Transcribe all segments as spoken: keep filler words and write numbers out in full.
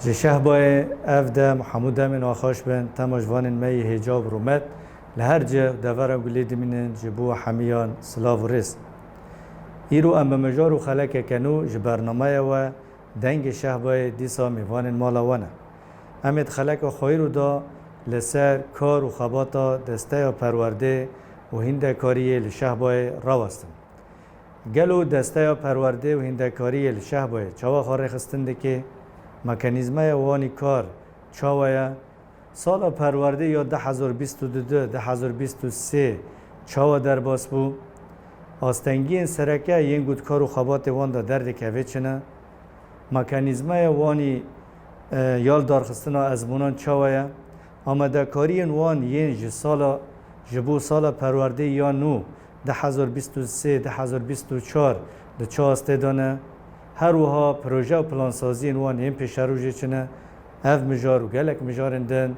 Ji Şehbayê ev dem hemû demên xweş bin, temaşvanên me yê hêja û rûmet li her cih û devera ku lê dimînin ji bo hemiyan silav û rêz. Îro em bi mijar û xelekeke nû ji bernameya we Dengê Şehbayê dîsa mêvanên mala we ne. Em ê di xeleka xwe îro de li ser kar û xebata Desteya Perwerdê û Hîndekariyê li Şehbayê rawestin. Gelo Desteya Perwerdê û Hîndekariyê li Şehbayê çawa xwe rêxistin dike? Mekanîzmaya wan î kar çawa ye? Sala perwerdê ya du hezar bîst û du, du hezar bîst û sê çawa derbas bû? Astengiyên sereke yên ku di kar û xebatê wan de derdikeve çi ne? Mekanîzmaya wan î, e, ya li darxistina ezmûnan çawa ye? Amadekariyên wan yên ji sala, ji bo sala perwerdê ya nû du hezar bîst û sê, du hezar bîst û çar di çi astê de ne? Her wiha proje û plansaziyên wan yên pêşerojê çi ne? Ev mijar û gelek mijarên din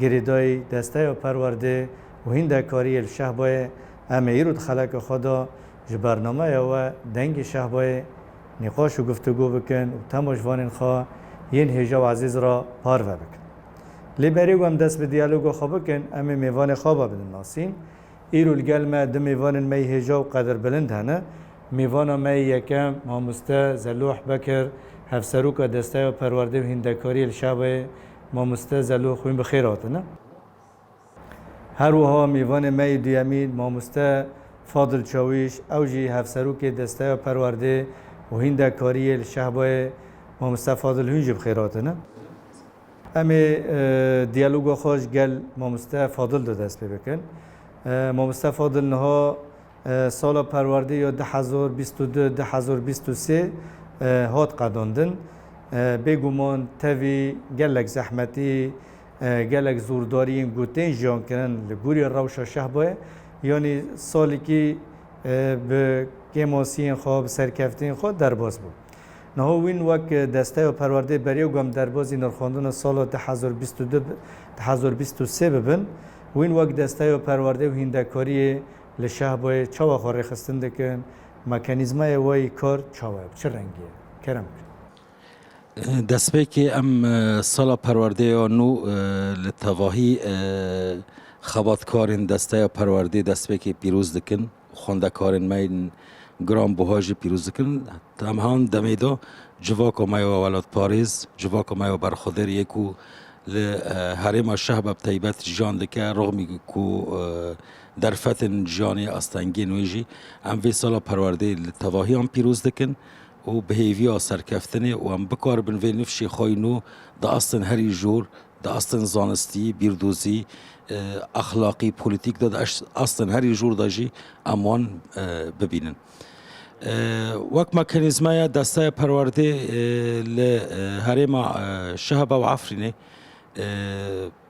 girêdayî Desteya Perwerdê û Hîndekariyê li Şehbayê em ê îro di xeleka xwe de ji bernameya we Dengê Şehbayê nîqaş û guftûgo bikin û temaşvanên xwe yên hêja û ezîz re parve bikin. Lê berê ku em dest bi diyaloga xwe bikin, em ê mêvanê xwe ba bidin nasîn. Îro li gel me du mêvanên me yê hêja û qedirbilind hene. Mêvana me yê yekem, mamoste Zeloh Bekir, Hevseroka Desteya Perwerdê û Hîndekariyê li Şehbayê. Mamoste Zeloh, hûn bi xêr hatine. Her wiha mêvanê me yê duyemîn, mamoste Fadil Çawîş, ew jî Hevserokê Desteya Perwerdê û Hîndekariyê li Şehbayê. Mamoste Fadil, hûn jî bi xêr hatine. Em ê, e, diyaloga xwe ji gel mamoste Fadil de dest pê bikin. E, mamoste Fadil, niha, e, sala perwerdê ya du hezar bîst û du, du hezar bîst û sê, e, hat qedandin. E, bêguman tevî gelek zehmetî, e, gelek zordariyên ku tên jiyan kirin li gorî rewşa Şehbayê, yanî salekî, e, bi kêmasiyên xwe, bi serkeftiyên xwe derbas bû. Niha wîn wek Desteya Perwerdê beriya ku em derbazî nirxandina sala du hezar bîst û du, du hezar bîst û sê bibin, wîn wek Desteya Perwerdê û Hîndekariyê li Şehbayê çawa xwe rêxistin dikin? Mekanîzmaya we yî kar çawa ye? Bi çi rengî ye? Kerem bikin. Destpêkê em, e, sala perwerdê ya nû, e, li tevahî, e, xebatkarên Desteya Perwerdê destpêkê pîroz dikin. Xwendekarên me yên giranbuha jî pîroz dikin. Em han demê de civaka me ya welatparêz, civaka me ya berxwedêr yê ku li, e, herêma Şehba bi taybet jiyan dike, rixmî ku, e, derfetên jiyanê, astengiyên wê jî, em vê sala perwerdê li tevahiyan pîroz dikin û bi hêviya serkeftinê û em bikaribin vê nifşê xwe yî nû di astên herî jor, di astên zanistî, bîrdozî, e, exlaqî, polîtîk de, di eş-, astên herî jor de jî em wan, e, bibînin. E, wek mekanîzmaya Desteya Perwerdê, e, li, e, herêma, e, Şehba û Efrînê, e,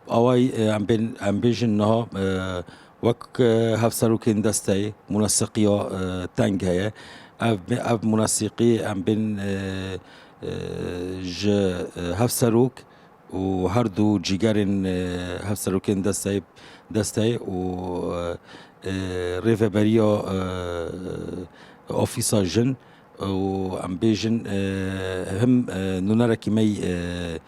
awayî, e, em bên, em bêjin niha, e, wek, e, hevserokên desteyê, muneseqiya, e, teng heye. Ev, ev muneseqî em bên, e, e, ji, e, hevserok û her du cîgerên, e, hevserokên desteyê, desteyê û, e, e, rêveberiya, e, ofîsa jin û em bêjin, e, him, e, nûnerekî me yî, e,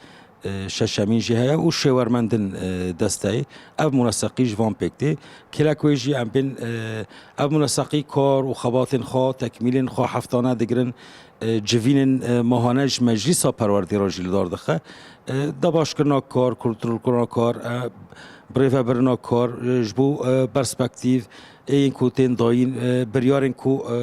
e, şeşemîn jî heye û şêwermendin, e, desteyê. Ev muneseqî ji van pêk tê. Kêlek wê jî em bên, e, ev muneseqî kar û xebatên xwe, tekmîlên xwe heftane digirin, e, civînên, e, mahane ji Meclîsa Perwerdê re jî li dar dixe. E, debaşkirina kar, kontrolkirina kar, e, birêvebirina kar, e, ji bo, e, perspektîf, Ê yên ku tên dayîn, e, biryarên ku, e,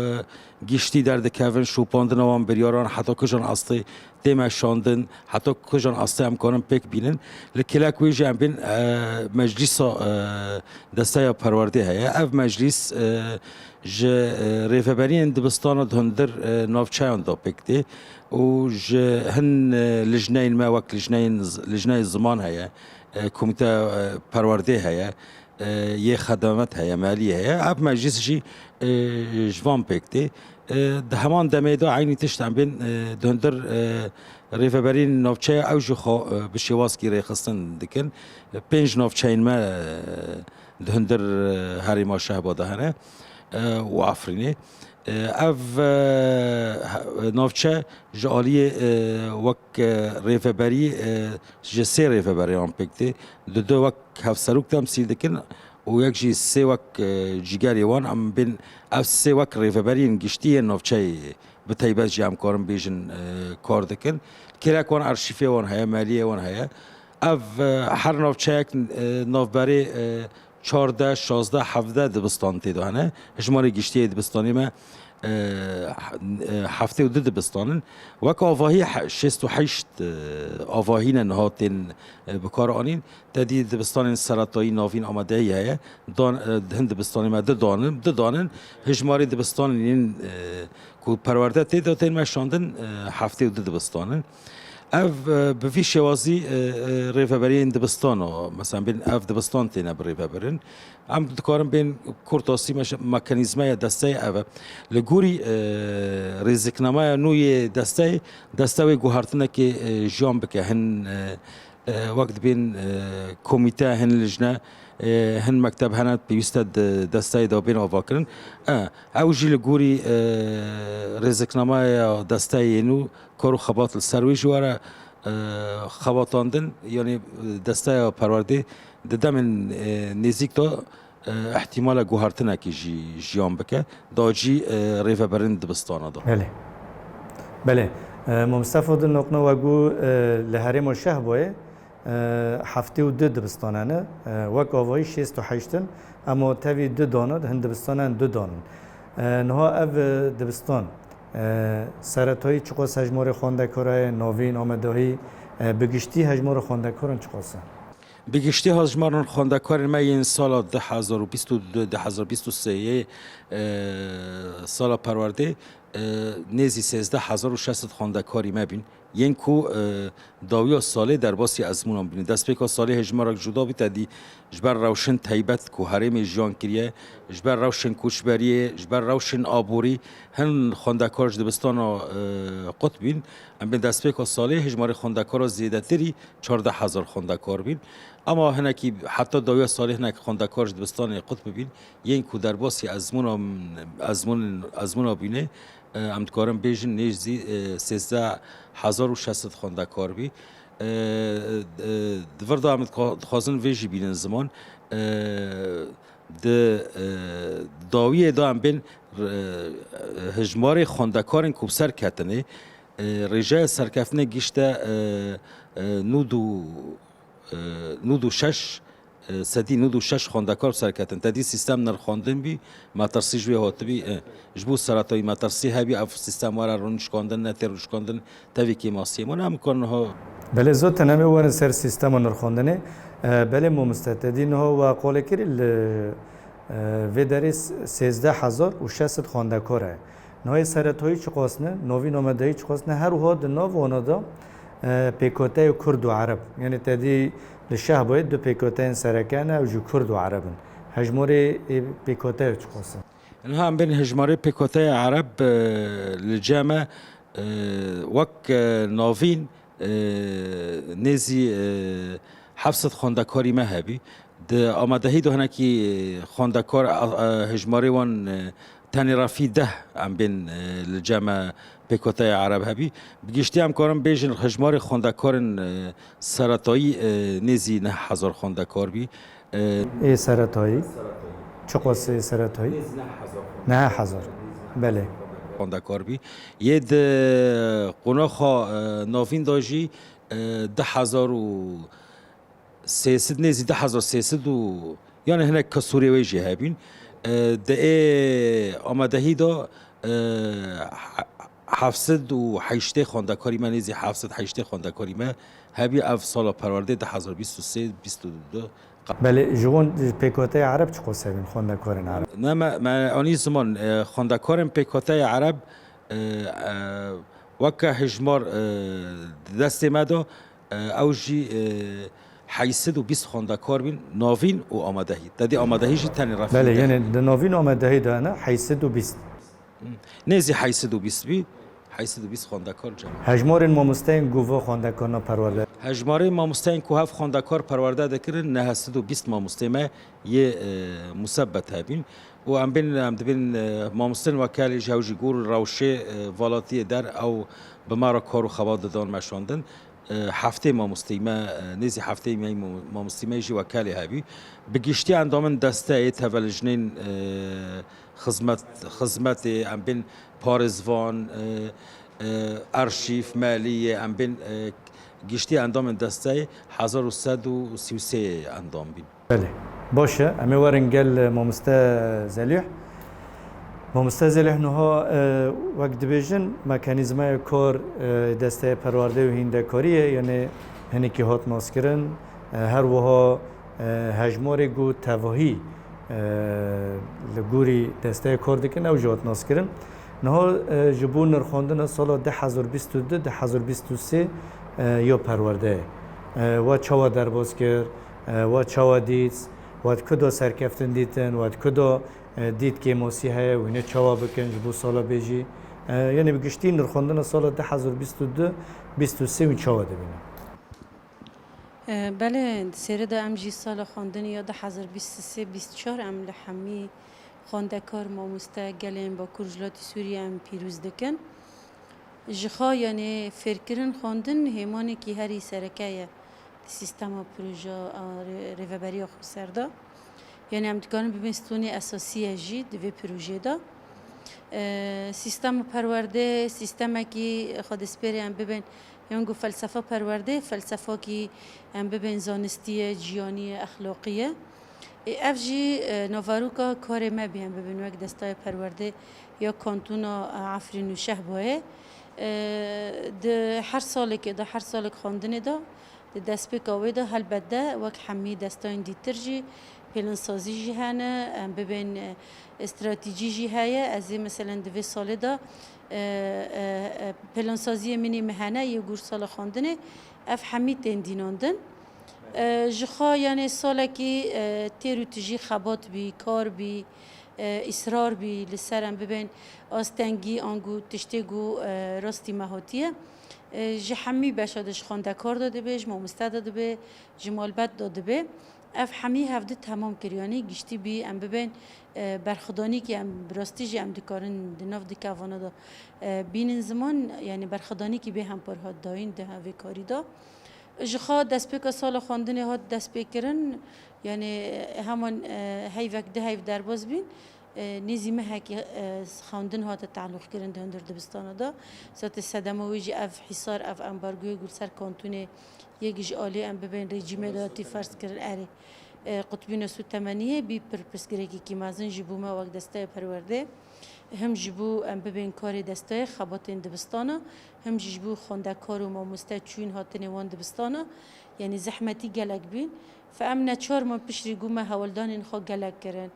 giştî derdikevin, şopandina wan biryaran, heta kijan astê tê meşandin, heta kijan astê em karin pêk bînin. Li kêlek wê jî em bên, e, meclîsa, e, desteya perwerdê heye. Ev meclîs, e, ji, e, rêveberiyên dibistana di hundir, e, navçeyan de pêk tê û ji hin, e, lijneyên me wek lijneyên z-, lijneyê ziman heye, e, komîteya, e, perwerdê heye, e, yê xedamet heye, maliyê heye. Ev meclîs jî, e, ji van pêk tê. E, di heman demê de eynî tişt em bên, e, di hundir, e, rêveberiyên navçeya ew jî xwe, e, bi şêwazkî rêxistin dikin. Pênc navçeyên me, e, di hundir, e, herêma Şehba de hene, e, û Efrînê. E, ev, e, he-, navçe ji aliyê, e, wek, e, rêveberî, e, ji sê rêveberê wan pêk tê. Di du wek hevserok temsîl dikin û yek jî sê wek, e, cîgerê wan. Em bên ev sê wek rêveberiyên giştî yên navçeyê bi teybet jî em karin bêjin, e, kar dikin. Kêlek wan, arşîfê wan heye, maliyê wan heye. Ev, e, her navçeyek, e, navberê, e, çardeh, şazdeh, hevdeh dibistan tê de hene. Hejmarê giştî yê dibistanê me, e, he-, e, heftê û du dibistan in. Wek avahî he-, şêst û heşt, e, avahî ne niha tên, e, bi kar anîn. Te dî dibistanên seretayî, navîn, amadehî heye. Dan, e, di hin dibistanê me du dan in, du dan in. Hejmarê dibistanên yên, e, ku perwerde tê de tên meşandin, e, heftê û du dibistan in. Ev, e, bi vî şêwazî, e, e, rêveberiyên dibistana, mesela bên ev dibistan têne birêvebirin. Em dikarin bên kurtasî meş-, mekanîzmaya desteyê ev e. Li gorî, e, rêziknameya nû yê desteyê, deste wê guhertinekê, e, jiyan bike. Hin, e, e, wek dibên, e, komîte, hin lijne, e, hin mekteb hene pêwîst e di desteyê de bên avakirin. E, ew jî li gorî, e, rêziknameya desteyê nû kar û xebat li ser wê jî were, e, xebatandin, yanî desteya perwerdê di demên, e, nêzîk de, e, ihtimala guhertinekê jî jiyan bike, da jî, e, rêveberên dibistana de. Belê. Belê. E, Mamoste Fadil, nokna we got, e, li herêma Şehboyê, e, heftê û du dibistan hene, e, wek avahî şêst û heşt in, ema tevî du dan in, hin dibistanan du dan in. E, niha ev, e, dibistan, e, seretayî çiqas hejmarê xwendekar heye, navîn, amadehî, e, bi giştî hejmarê xwendekaran çiqas e? Bi giştî hejmarên xwendekarên me yên sala du hezar û bîst û du, du hezar bîst û sê yê, e, sala perwerdê, e, nêzî sêzdeh hezar û şeş sed xwendekarî me bîn. Yên ku, e, dawiya salê derbasî ezmûnan bîne. Destpêka salê hejmarek cuda bî, te dî ji ber rewşên teybet ku herêmê jiyan kiriye, ji ber rewşên koçberiyê, ji ber rewşên aborî hin xwendekar ji dibistana, e, qut bîn. Em bên destpêka salê hejmarê xwendekara zêdetirî çardeh hezar xwendekar bîn. Ema hinekî heta dawiya salê hinek xwendekar ji dibistanê qut bibîn, yên ku derbasî ezmûna, ezmûn, ezmûna bîne, e, em dikarin bêjin nêzî, e, sêzdeh hezar û şeş sed xwendekar bî. E, e, di vir de em dixwa-, dixwazin vê jî bînin ziman. E, di, e, dawiyê de em bên, e, hejmarê xwendekarên ku bi ser ketine, e, rêjeya serkeftinê gişte, e, e, nod û, e, nod û şeş, e, sedî nod û şeş xwendekar bi ser ketin. Te dî sîstem nirxandin bî, metirsî ji wê hatibî, e, ji bo seretayî metirsî hebî, ev sîstem were rûnişkandin, ne tê rûnişkandin, tevî kêmasiyê wan em kan niha. Belê, zaten em ê werin ser sîstema nirxandinê. E, belê mamoste, te dî niha we qolê kirî li, e, vê derê s-, sêzdeh hezar û şeş sed xwendekar e. Navê seretayî çiqas ne, navîn amadehî çiqas ne, her wiha di nav wana de, e, pêkateyê Kurd û Ereb. Yanî te dî li Şehbayê du pêkateyên sereke ne, ew jî Kurd û Ereb in. Hejmarê ê pêkateya çiqas e? Niha em bên hejmarê pêkateya Ereb, e, li cem e, e, wek, e, navîn, e, nêzî, e, heft sed xwendekarî me hebî. Di amadehî de hinekî xwendekar, a, a, hejmarê wan, e, tenê refî deh em bên, e, li cem e pêkoteya Ereb hebî. Bi giştî em karin bêjin hejmarê xwendekarên, e, seretayî, e, nêzî neh hezar xwendekar bî. E, Ê seretayî? Çiqas ê seretayî? Neh hezar. Belê. Xwendekar bî. Yê di qonaxa, e, navîn de jî, e, du hezar û sê sed, nêzî du hezar sê sed û, yani hinek kesorê wê jî hebîn. E, di ê amadehî de, e, he-, heft sed û heştê xwendekarî me, nêzî heft sed heştê xwendekarî me hebî ev sala perwerdê du hezar bîst û sê bîst û du. Belê, ji wan pêkhateyê Ereb çiqas hebîn xwendekarên Ereb? Ne, me, me anî ziman, e, xwendekarên pêkhateyê Ereb, e, e, weke hejmar, e, di destê me de, e, ew jî, e, heyşt sed û bîst xwendekar bîn, navîn û amadehî. Te dî amadehî jî tenê refî Belê, de. Yanî di navîn û amadehî de ne heyşt sed û bîst. Nêzî heyşt sed û bîst bî, heyşt sed û bîst xwendekar cem. Hejmarên mamosteyên ku va xwendekarina perwerde? Hejmarê mamosteyên ku hev xwendekar perwerde dikirin, neh sed û bîst mamostê me yê, e, musebbet hebîn. Û em bên, em dibên, e, mamostên wekelî ji hew jî gor rewşê, e, valatiyê der ew bi me re kar û xebat didan meşandin. E, heftê mamosteyî me, e, nêzî heftê me mo-, mamosteyî me jî wekelê hebî. Bi giştî endamên desteyê tevelijnên, e, xizmet, xizmetê, em bên parêzvan, e, e, arşîv, maliyê, em bên, e, giştî endamên desteyê hezar û sed û sî û sê endam bîn. Belê. Baş e. Em ê werin gel, e, mamoste Zelîh. Mamoste Zelîh, niha, e, wek dibêjin, mekanîzmaya kar, e, desteya perwerdeyê û hîndekariyê, yanî hinekî hat naskirin, e, her wiha, e, hejmarê ku tevahî, e, li gorî desteya kar dikin, ew jî hat naskirin. Niha, e, ji bo nirxandina sala du hezar bîst û du, du hezar bîst û sê, e, ya perwerdeyê, e, we çawa derbas kir? E, we çawa dît? We di ku da serkeftin dîtin? We di ku da, e, dît kêmasî heye? Wîne çawa bikin ji bo sala bê jî? E, yanî bi giştî nirxandina sala du hezar bîst û du bîst û sê wî çawa dibînin? E, belê, di sêrê de em jî sala xwendinê ya du hezar bîst û sê bîst û çar em li hemî xwendekar, mamoste, gelên Bakur Rojhilatî Sûriyê em pîroz dikin. Ji xwe, yanî fêrkirin xwendin hêmanekî herî sereke ye di sîstema proja, a, rê-, Rêveberiya Xweser de. Yanî em dikarin bibin stûnê esasî ye jî di vê projeyê de. E, sîstema perwerdê, sîstemekî xwedîspêrê em bibin, yan ku felsefa perwerdê, felsefakî em bibin zanistî ye, ciyanî ye, exlaqî ye. Ê, ev jî, e, naveroka karê me bî em bibin wek destayê perwerdê ya kantona, e, Efrîn û Şehbayê. E, di her salekê de, her salek xwendinê de, di destpêka wê de helbet de wek hemî destayên dîtir jî pêlinsazî jî hene, em bibên, e, stratejî jî heye. Ez ê meselen di vê salê de, e, e, e, pêlinsaziyê min ê min hene yê gor sala xwendinê, ev hemî tên dînandin. E, ji xwe, yanê salekî, e, têr û tijî xebat bî, kar bî, e, îsrar bî, li ser em bibên astengî, ango tiştê ku, e, rastî me hatiye. E, ji hemî beşa de, ji xwendekar de dibe, ji mamoste de dibe, ji malbat de dibe. Ev hemî hevdi temam kir, yanî giştî bî em bibên, e, berxwedanîkî em bi rastî jî em dikarin di nav di kevana de, e, bînin ziman, yanî berxwedanîkî bê hempar hat dayîn di vê karî de. Ji xwe destpêka sala xwendinê hat destpêkirin, yanî heman, e, heyvek du heyv derbas bîn, e, nêzî mehekî, e, xwendin hate teluqkirin di hundir dibistana de. Zatê sedema wê jî ev hîsar, ev embargoyê ku li ser kantonê yek ji alî em bibên rejîmê de hatî ferz kirin erê. E, qutbîna Sûtemeniyê bî pir pirsgirêkekî mezin ji bo me wek desteya perwerdê. Him ji bo em bibên karê destayê xebatên dibistana, him jî ji bo xwendekar û mamoste çûyîn hatinê wan dibistana, yanî zehmetî gelek bîn. Fe em neçar man piştrî ku me hewldanên xwe gelek kirin,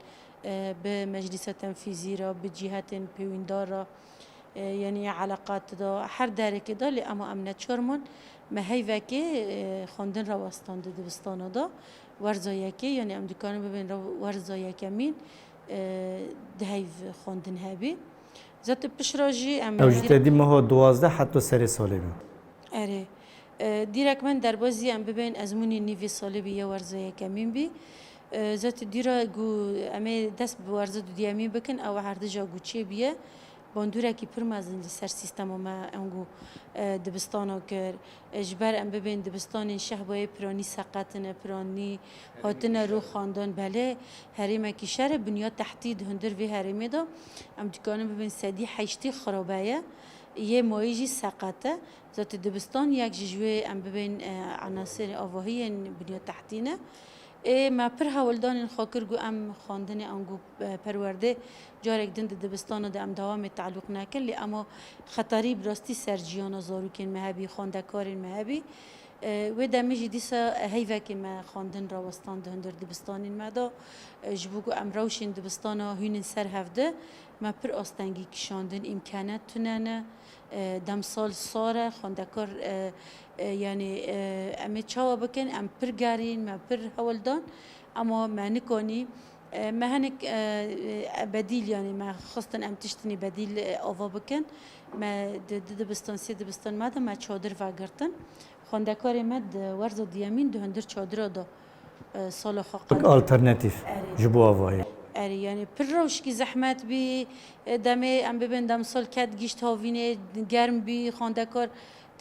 e, bi Meclîsa Tenfîzî re, bi cîhetên pêwîndar re, e, yanî eleqat de, her derekê de, lê ema em neçar man me heyvekê, e, xwendin rawestand di dibistana de. Werza yekê, yanî em dikarin bibên rew-, werza yekemîn, e, di heyv xwendin hebî. Zaten pişra jî em Ew jî te dî meha duwazdeh heta serê salê bî. Erê. E, dîrek min derbazî em bibên ezmûnê nîvê salê bî ya werza yekemîn bî. E, zaten dîra ku em ê dest bi werza dudiyemîn bikin, ew herdija ku çêbûye, bandûrekî pir mezin li ser sîstema me ango, e, dibistana kir. E, ji ber em bibên dibistanên Şehbayê piranî seqetine, piranî hatine rûxandin. Belê, herêmekî şer e, binya tehtî di hundir vê herêmê de em dikarin bibên sedî heştî xirabe ye. Yê mayî jî seqet e. Zaten dibistan yek ji ji wê em bibên, e, enasirê avahiyên binya tehtî ne. Ê me pir hewldanên xwe kir ku em xwendinê ango, e, perwerdê carek din di dibistana de em dewamê tealûq nekin, lê ema xeterî bi rastî ser jiyana zarokên me hebî, xwendekarên me hebî. E, wê demê jî dîsa heyvekê me xwendin rawestan di hundir dibistanên me de. E, ji bo ku em rewşên dibistana hûnin ser hevde, me pir astengî kişandin, îmkanet tune ne. E, demsal sar e, xwendekar, e, e, yanî, e, em ê çawa bikin? Em pir gerîn, me pir hewl dan, ema me nikanî. E, me hinek, e, e, bedîl, yanî me xistin em tiştinî bedîl, e, ava bikin. Me di, di dibistan, sê dibistan me de me çadir vegirtin. Xwendekarê me di werza duyemîn di hundir çadira de, e, sala xwe Wek qet alternatîf Erê. ji bo avayê. Erê, yanî pir rewşikî zehmet bî. E, demê em bibin demsal ket gişt havînê germ bî, xwendekar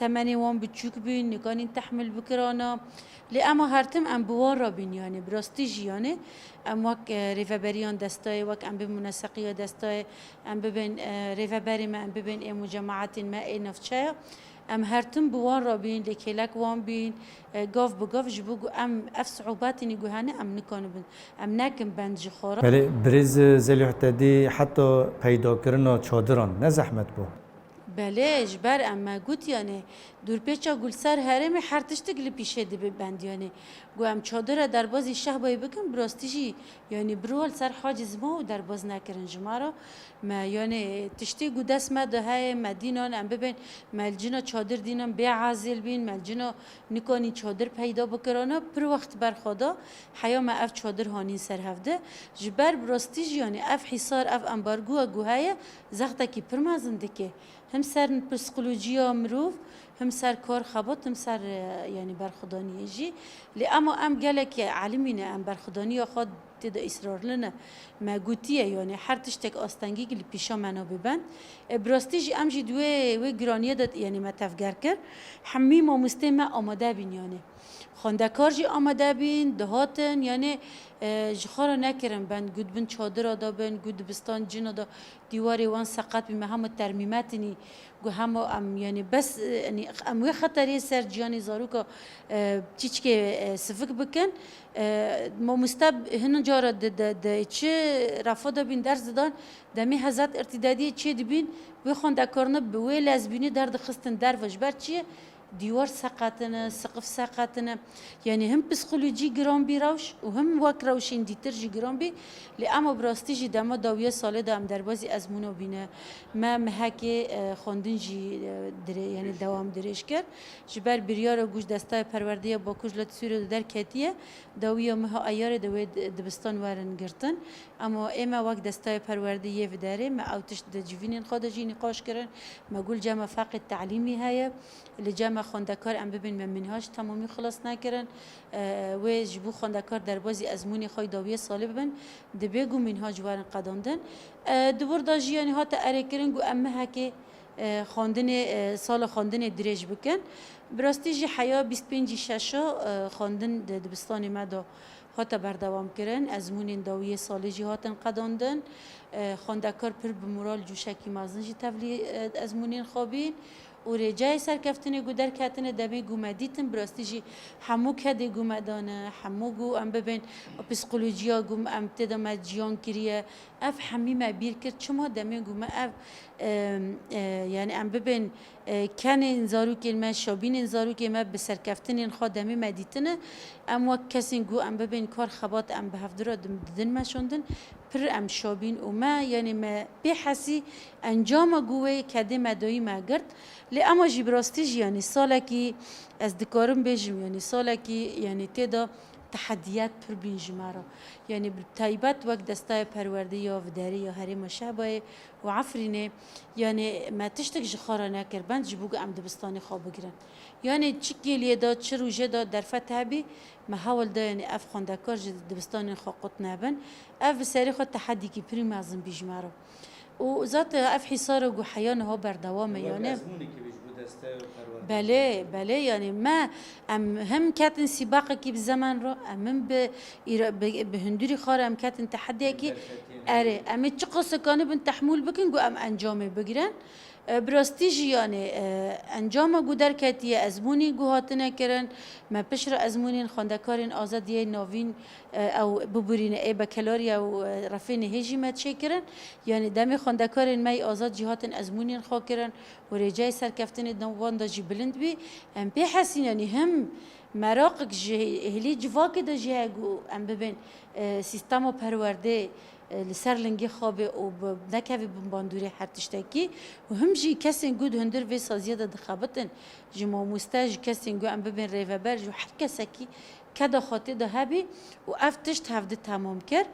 temenê wan biçûk bîn, nikanîn tehmil bikirana. Lê ema her tim em bi wan re bîn, yanî bi rastî jî, yanî em wek, e, rêveberiyan destayê, wek em bibin muneseqiya destayê, em bibin, e, rêveberê me, em bibin ê mucemaetên me, ê navçeya. Em her tim bi wan re bîn, lê kêlek wan bîn, e, gav bi gav, ji bo ku em ev siûbatînî ku hene em nikanibin, em nekin bend ji xwe re. Belê, birêz Zelîh te dî heta peydakirina çadiran ne zehmet bû? Belê, ji ber em me got, yanî dûrpêça ku li ser herêmê her tiştik li pîşê dibe bend, yanî ku em çadira derbazî Şehbayê bikin, bi rastî jî, yanî bi ro li ser hacî zima û derbaz nekirin ji me re. Me, yanî tiştê ku dest me de heye, me dînan em bibên, me li cina çadir dînan bê ezîl bîn, me li cina nikanî çadir peyda bikirana, pir wext ber xwe da, heya me ev çadir hanîn ser hevde. Ji ber bi rastî jî, yanî ev hîsar, ev embargoya ku heye, zextekî pir mezin dike. Him ser psîkolojiya mirov, him ser kar xebat, him ser, e, yanî berxwedaniyê jî. Lê ema em gelek elimî ne, em berxwedaniya xwe tê de îsrarli ne. Me gotiye, yanî her tiştek astengî li pîşa me nabe bend. E, bi rastî jî em jî di wê, wê giraniyê de, yanî me tevger kir. Hemî mamostê me amade bîn, yanî xwendekar jî amade bîn, dihatin, yanî, e, ji xwe re nekirin bend, got bin çadira de bin, got dibistan cina de dîwarê wan seqet bî, me hema termîmetinî, got hema em, yanî bes, e, yanî em wê xeterê ser ciyanê zaroka, e, çîçkê, e, sivik bikin. E, mamoste hin cara di, di, di çi refa de bîn ders didan, demê hezat irtîdadiyê çê dibîn, wê xwendekarine bi wê lezbînî derdixistin derve. Ji ber çi ye? Dîwar seqetine, siqif seqetine. Yanî him psîkolojî giran bî rewş û him wek rewşên dîtir jî giran bî. Lê ema bi rastî jî dema dawiya salê de em derbazî ezmûna bîne. Me mehekê, e, xwendin jî, e, dire-, yanî dewam dirêj kir. Ji ber biryara ku ji destaya perwerdeya Bakur ji Sûriyê de derketiye, dawiya meha Eyarê de wê di-, dibistan werin girtin. Ema ê me wek destaya perwerdê yê vî derê, me ew tişt di civînên xwe de jî nîqaş kirin. Me got li cem me feqê telîmî heye. Li cem me xwendekar em bibin, me mînhac temamî xilas nekirin. E, wê ji bo xwendekar derbazî ezmûnê xwe yê dawiyê salê bibin, dibê ku mînhac werin qedandin. E, di wir de jî, yanî hate erêkirin ku em mehekê, e, xwendinê, e, sala xwendinê dirêj bikin. Bi rastî jî heya bîst pêncî şeşa, e, xwendin di dibistanê me de hate berdewam kirin. Ezmûnên dawiyê salê jî hatin qedandin. E, xwendekar pir bi moral, coşekî mezin jî tevlî, e, ezmûnên xwe bîn. Û rêceyê serkeftinê ku derketine demê ku me dîtin, bi rastî jî hemû kedê ku me dane, hemû ku em bibên psîkolojiya ku em tê de me ciyan kiriye, ev hemî me bîr kir. Çima demê ku me ev, e, e, yanî em bibên, e, kenên zarokên me, şabînên zarokên me bi serkeftinên xwe demê me dîtine, em wek kesên ku em bibên kar xebat em bi hevdira didin meşandin, pir em şabîn û me, yanî me bêhesî encama ku wê kedê me dayî me girt. Lê ema jî bi rastî jî, yanî salekî ez dikarim bêjim, yanî salekî, yanî tê de tehediyat pir bîn ji me re. Yanî bi taybet wek destaya perwerdê ya vî derê ya herêma Şehbayê û Efrînê, yanî me tiştek ji xwe re nekir, bend ji bo ku em dibistanê xwe bigirin. Yanî çi kêliyê de, çi rojê de derfet hebî, me hewl da, yanî ev xwendekar ji dibistanên xwe qut nebin. Ev bi serê xwe tehedîkî pirî mezin bî ji me re. Û zaten ev hîsara ku heya niha berdewam e, Wek yanî. ezmûnekî bî ji bo desteya perwerdê. Belê, belê, yanî me, em him ketin sîbaqekî bi zeman re, em him bi îra-, bi, bi hundirî xwe re em ketin tehediyekî. Derfetiyê Erê, neyê. Em ê çiqas kanibin tehmûl bikin ku em encamê bigirin. E, bi rastî jî, yanî, e, encama ku derketiye, ezmûnî ku hatine kirin, me piştre ezmûnên xwendekarên azad yê navîn, e, ew biborîne, ê bekelariya û, e, refê nihê jî me çêkirin. Yanî demê xwendekarên me yê azad jî hatin ezmûnên xwe kirin û rêceyê serkeftinê di wan de jî bilind bî. Em pê hesîn, yanî him meraqek ji hê-, hêlî civakê de jî heye ku em bibên, e, sîstema perwerdê, e, li ser lingê xwe be û bi, nekeve bin bandorê her tiştekî û him jî kesên ku di hundir vê saziya de dixebitin, ji mamoste, ji kesên ku em bibên rêveber, ji her kesekî keda xwe tê de hebî û ev tişt hevdi temam kir.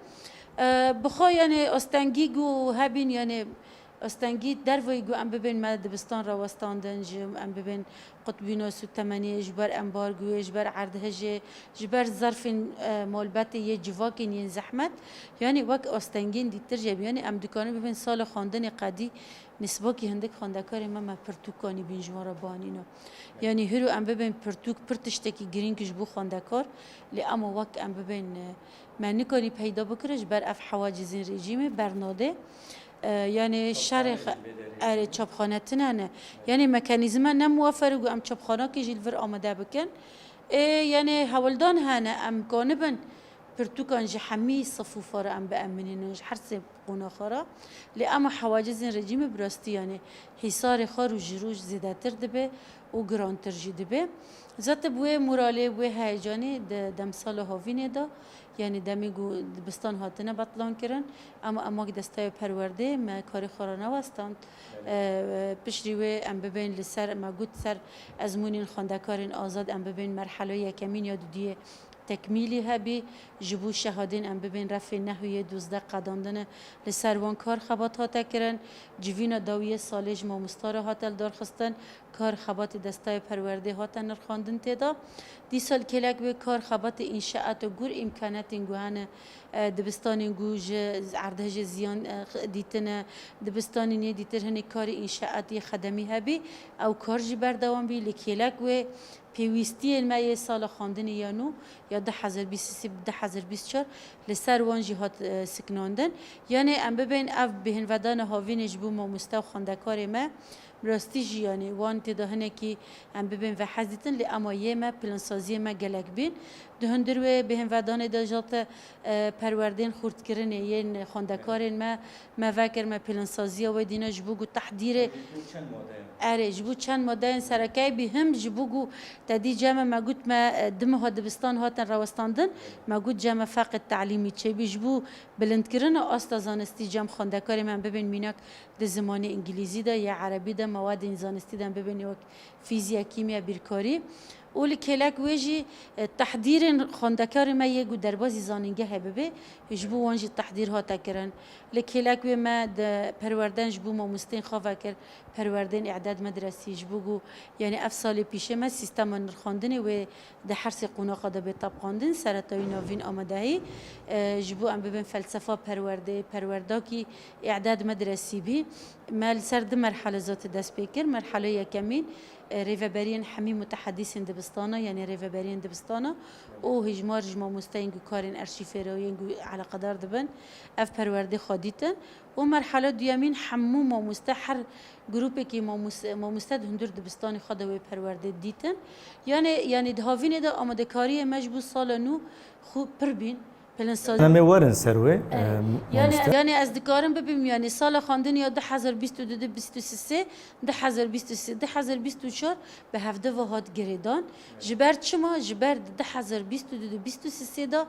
E, bi xwe, yanî, astengî ku hebîn, yanî, astengî derveyî ku em bibên me dibistan rawestandin, ji em bibên qutbîna sûdtemeniyê, ji ber embargoyê, ji ber erdhejê, ji ber zerfên, e, malbetê yê civakên yên zehmet, yanî wek astengên dîtir jî, yanî em dikarin bibên sala xwendinê qedî nisbakî hindik xwendekarên me, me pirtûk kanîbîn ji wan re banîna. Yanî hîro em bibên pirtûk pir tiştekî girîng ji bo xwendekar, lê ema wek em bibên, e, me nikanî peyda bikirin, ji ber ev hewacizên rejîmê bernade. E, yanî şerê xe-, erê, çapxane tune ne. Yanî mekanîzma ne muwefer e ku em çapxanakê jî li vir amade bikin. Ê, yanî hewldan hene, em kanibin pirtûkan ji hemî sif û fara em biemînin, ji her sê qonaxa re. Lê ema hewacizên rejîmê bi rastî, yanî hîsarê xwe roj ji roj zêdetir dibe û girantir jî dibe. Zaten bi wê moralê, bi wê heyecanê di demsala havînê de, yanî demê ku dibistan hatine betlankirin, ema ema destaya perwerdê me karê xwe ranewestand. E, piştî wê em bibên li ser, me got, ser ezmûnên xwendekarên azad, em bibên merhela yekemîn ya dudiyê tekmîlî hebî, ji bo şehadên em bibên refê nehû yê duzdeh qedandine, li ser wan kar xebat hate kirin. Civîna dawiyê salê ji mamosta re hate lidarxistin, kar xebatê destayê perwerdê hate nirxandin tê de. Dîsa li kêlek wê kar xebatê înşaat û gor îmkanetên ku hene, e, dibistanên ku ji erdhejê ziyan, e, x-, dîtine, dibistanên yê dîtir hinek karê înşaat yê xedemî hebî, ew kar jî berdewam bî. Li kêlek wê pêwîstiyên me yê sala xwendinê ya nû ya du hezar bîst û sê, du hezar bîst û çar li ser wan jî hat, e, siknandin. Yanê em bibên ev bêhnvedana havînê ji bo mamoste û xwendekarê me, bi rastî jî, yanî wan tê de hinekî em bibên vehez dîtin, lê ema yê me, plansaziyê me gelek bîn. Di hundir wê bêhnvedanê de jate, e, perwerdên xurtkirinê yên xwendekarên me, me vekir, me plansaziya wê dîna ji bo ku tehdîrê. Erê, ji bo çend madeyên sereke bî, him ji bo ku te dî cem me, me got me, e, du meha dibistan hatin rawestandin, me got cem me feqê telîmî çêbî, ji bo bilindkirina asta zanistî cem xwendekarê me em bibên mînak di zimanê îngilîzî de, ya erebî de, mewadên zanistî de em bibên wek fîzya, kîmya, bîrkarî. Û li kêlek wê jî, e, tehdîrên xwendekarê me yê ku derbazî zanîngehê bibe, ji bo wan jî tehdîr hate kirin. Li kêlek wê me di perwerden ji bo mamosteyên xwe vekir, perwerdên îdad medresî, ji bo ku, yanî ev salê pîşê me sîstema nirxandinê wê di her sê qonaxa de bê tebqandin, seretayî, navîn, amadehî, e, ji bo em bibin felsefa perwerdê, perwerdakî îdad medresî bî. Me li ser du merhele zate dest pê kir. Merhele yekemîn, e, rêveberiyên hemî mutehedîsên dibistana, yanî rêveberiyên dibistana û hijmar ji mamosteyên ku karên erşîfê re û yên ku eleqedar dibin, ev perwerdê xwe dîtin. Û merhela duyemîn hemû mamoste, her grûpekî mamos-, mamoste di hundir dibistanê xwe de wê perwerdê dîtin. Yanê, yanî di havînê de amadekariyê me ji bo sala nû xwe pir bîn. Plansazî. Em ê werin ser wê. Erê. Em, yanî, mamoste. Yanî ez dikarim bibim, yanî sala xwendinê ya du hezar bîst û du, bîst û sê, du hezar bîst û sê, du hezar bîst û çar bi hevdê ve hat girêdan. Ji ber çima? Ji ber di du hezar bîst û du, bîst û sê de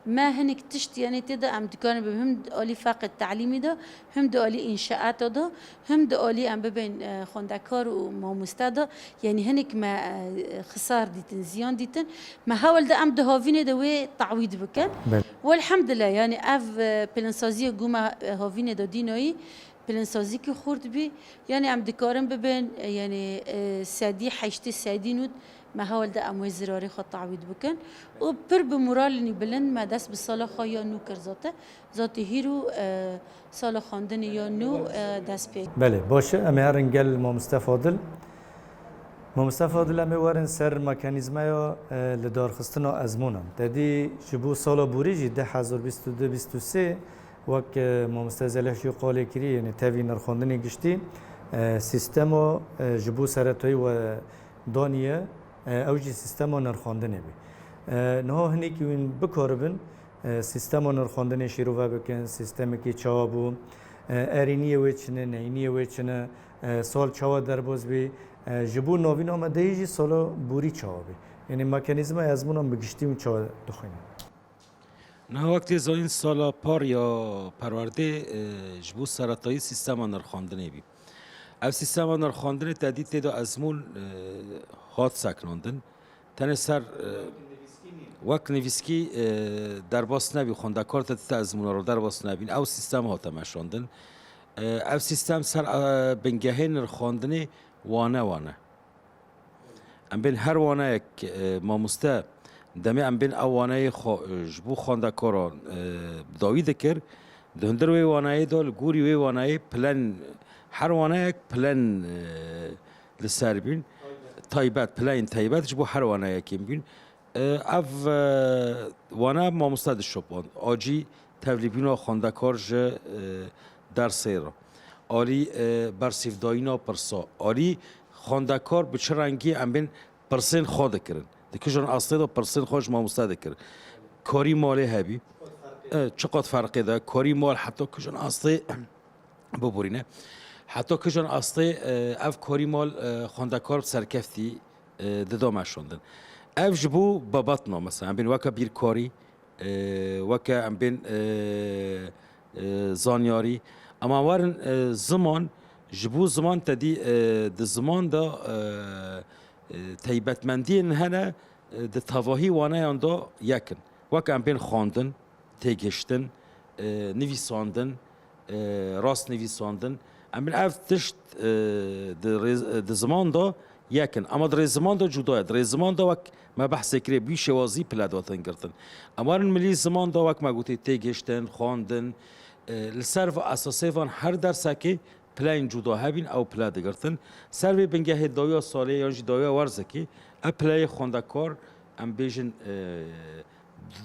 me hinek tişt, yanî tê de em dikarin bibin him di alî feqê telîmî de, him di alî înşaata de, him di alî em bibên, e, xwendekar û mamoste de, yanî hinek me, e, xisar dîtin, ziyan dîtin. Me hewl de em di havînê de wê tawîd bikin. Belê. Welhemdulillah, yanî ev, e, plansaziya ku me, e, havînê de dînayî, plansazîkî xurt bî. Yanî em dikarin bibin, e, yanî, e, sedî heştê sedî nût me hewl de em wê zirarê xwe tawîd bikin. Û pir bi moralî bilind me dest bi sala xwe ya nû kir zate. Zate hîro, e, sala xwendinê ya nû, e, dest pê. Belê, baş e, em ê herin gel Mamoste Fadil. Mamoste Fadil, em ê werin ser mekanîzmaya, e, lidarxistina ezmûnan. Te dî ji bo sala borî jî du hezar bîst û du bîst û sê, wek, e, Mamoste Zelih jî qalê kirî, yanî tevî nirxandinê giştî, E, sîstema, e, ji bo seretayî we daniye, e, ew jî sîstema nirxandinê bî. E, niha hinekî wîn bikaribin, e, sîstema nirxandinê şîrove bikin, sîstemekî çawa bû, e, erêniyê wê çi ne, neyîniyê wê çi ne, e, sal çawa derbas bî, e, ji bo navîna me de yê jî sala borî çawa bî. Yanî mekanîzmaya ezmûnan bi giştî wî çawa dixwînin. Niha wek tê zanîn sala par ya perwerdê, e, ji bo seretayî sîstema nirxandinê bî. Ev sîstema nirxandinê te dî tê de ezmûn, e, hat seknandin. Tenê ser, e, wek nivîskî, e, derbas nebî, xwendekar te dî te ezmûna re derbas nebîn. Ew sîstem hate meşandin. E, ev sîstem ser, e, bingehê nirxandinê wane wane. Em bên her waneyek, e, mamoste, demê em bên ew waneyê xwe, e, ji bo xwendekaran, e, dawî dikir, di hundir wê waneyê de, li gorî wê waneyê plan, her waneyek plan, e, li ser bîn. Taybet, planên taybet ji bo her waneyekê bîn. E, ev, e, wana mamoste dişopand. Acî tevlîbûna xwendekar ji, e, dersê re. Alî, e, bersîvdayîna pirsa. Alî xwendekar bi çi rengî em bên pirsên xwe dikirin. Di kijan astê de pirsên xwe ji mamoste dikirin. Karî malê hebî. E, çiqat ferqê de. Karî mal heta kijan astê biborîne. Heta kijan astê, e, ev karî mal, e, xwendekar bi serkeftî, e, dida meşandin. Ev ji bo babatna, mesela, em bên weke bîrkarî, e, weke em bên, e, e, zanyarî. Ema werin, e, ziman, ji bo ziman te dî, e, di ziman de, e, e, taybetmendiyên hene, e, di tevahî waneyan de yek in. Wek em bên xwendin, têgihiştin, e, nivîsandin, e, rastnivîsandin. Em bên ev tişt, e, di rêz-, di ziman de yek in. Ema di rêziman de cuda ye. Di rêziman de wek me behsê kirê, bi wî şêwazî pile dihatin girtin. Em werin milî ziman de wek me gotî têgihiştin, xwendin, e, li ser va esasê van her dersekê pileyên cuda hebîn, ew pile digirtin. Ser vê bingehê dawiya salê yan jî dawiya werzekê, ev pileyê xwendekar, em bêjin, e,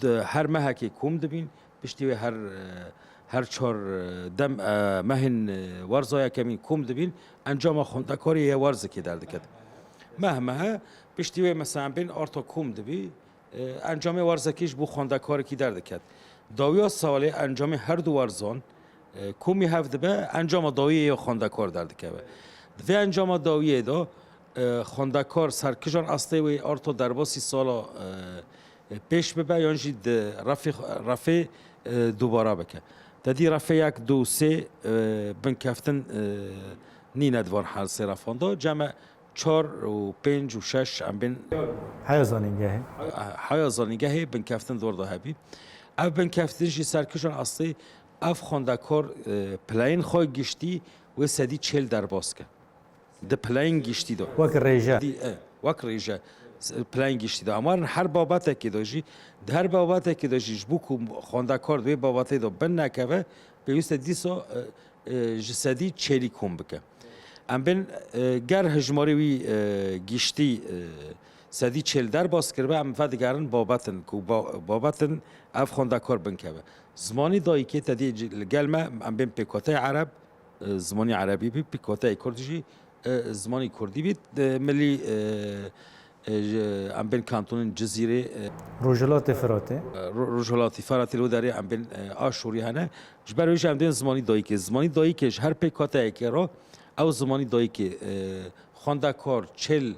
di her mehekê kom dibîn, piştî wê her, e, her çar, e, dem, e, mehên, e, werza yekemîn kom dibîn, encama xwendekarê yê werzekê derdiket. Meh mehe, piştî wê mesela em bên arta kom dibî, e, encamê werzekî ji bo xwendekarekî derdiket. Dawiya salê encamê her du werzan, e, komî hev dibe, encama dawiyê ya xwendekar derdikeve. Di vê encama dawiyê de, e, xwendekar ser kijan astê wê arto derbasî sala, e, e, pêş bibe yan jî di refê, refê, e, dubara bike. Te dî refê yek, du, sê, e, binkeftin, e, nîne di van her sê refan de. Cem e, çar û pênc û şeş em bên. Heya zanîngehê. Heya zanîngehê binkeftin dor de hebî. Ev binkeftin jî ser kijan astê ev xwendekar, e, pileyên xwe giştî wê sedî çêl derbas ke. Di pileyên giştî de. Wek rêje. Dî, e, wek rêje. S-, pileyên giştî de. Em werin her babetekê de jî, di her babetekê de jî ji bo ku xwendekar di wê babetê de bin nekeve, pêwîst e dîsa, e, e, ji sedî çêlî kom bike. Em bên, e, ger hejmarê wî, e, giştî, e, sedî çêl derbas kiribe, em vedigerin babetin, ku ba-, babetin ev xwendekar binkeve. Zimanî dayikê te dî ci-, li gel me, em bên pêkateyê ereb, e, zimanî erebî bî, pêkateyê kurd jî, e, zimanî kurdî bî, e, milî, e, e, ji, em bên kantonên Cizîrê, e, Rojhilatê Firatê. E, Ro-, Rojhilatê Firatê li wê derê em bên, e, Aşûrî hene. Ji ber wê jî em dên zimanî dayikê. Zimanî dayikê ji her pêkateyekê re, ew zimanî dayikê, e, xwendekar çêl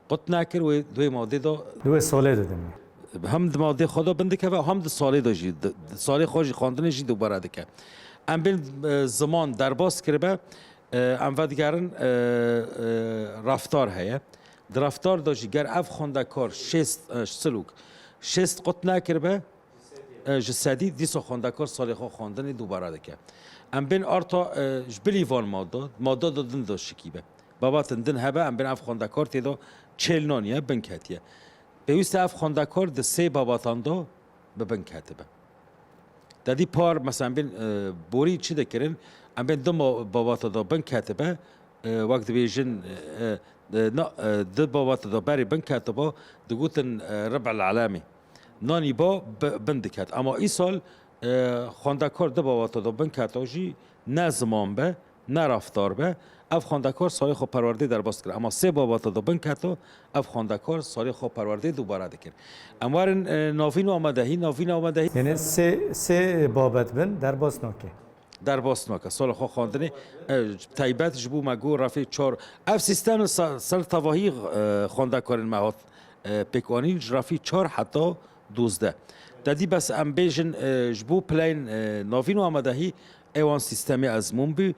qut nekir, wê di wê madê de. Di wê salê de dimî. Hem di madê xwe de bin dikeve, hem di salê de jî, di, di salê xwe jî, xwendinê jî dubare dike. Em bên, e, ziman derbas kiribe, e, em vedigerin, e, e, reftar heye. Di reftar de jî ger ev xwendekar şêst, e, silûk, şêst qut nekiribe, e, ji sedî, dîsa xwendekar salê xwe xwendinê dubare dike. Em bên arta, e, ji bilî van mada, mada de din de şikî be. Babatin din hebe, em bên ev xwendekar tê de çêl naniye, bin ketiye. Pêwîst e ev xwendekar di sê babatan de bi bin ketibe. Te dî par, mesela, em bên, e, borî çi dikirin? Em bên di ma-, babata de bin ketibe, e, wek dibêjin, e, e, na, e, di babata de berê bin ketiba, digotin, e, rib'el alemê. Nanî ba bi-, bin diket. Ama îsal, e, xwendekar di babata de bin keta jî ne ziman be, ne reftar be. Ev xwendekar salê xwe perwerdê derbas dikir. Ema sê babata de bin keto, ev xwendekar salê xwe perwerdê dubare dikir. Em werin, e, navîn û amadehî, navîn û amadehî. Yanî sê, sê babet bin derbas nake. Derbas nake. Sala xwe xwendinê, e, taybet ji bo me got refê çar. Ev sîstem sa-, ser tevahî, e, xwendekarên me hat, e, pêkanîn ji refî çar heta dozdeh. Te dî bes em bêjin, e, ji bo pileyên, e, navîn û amadehî ê wan sîstemê ezmûn bû.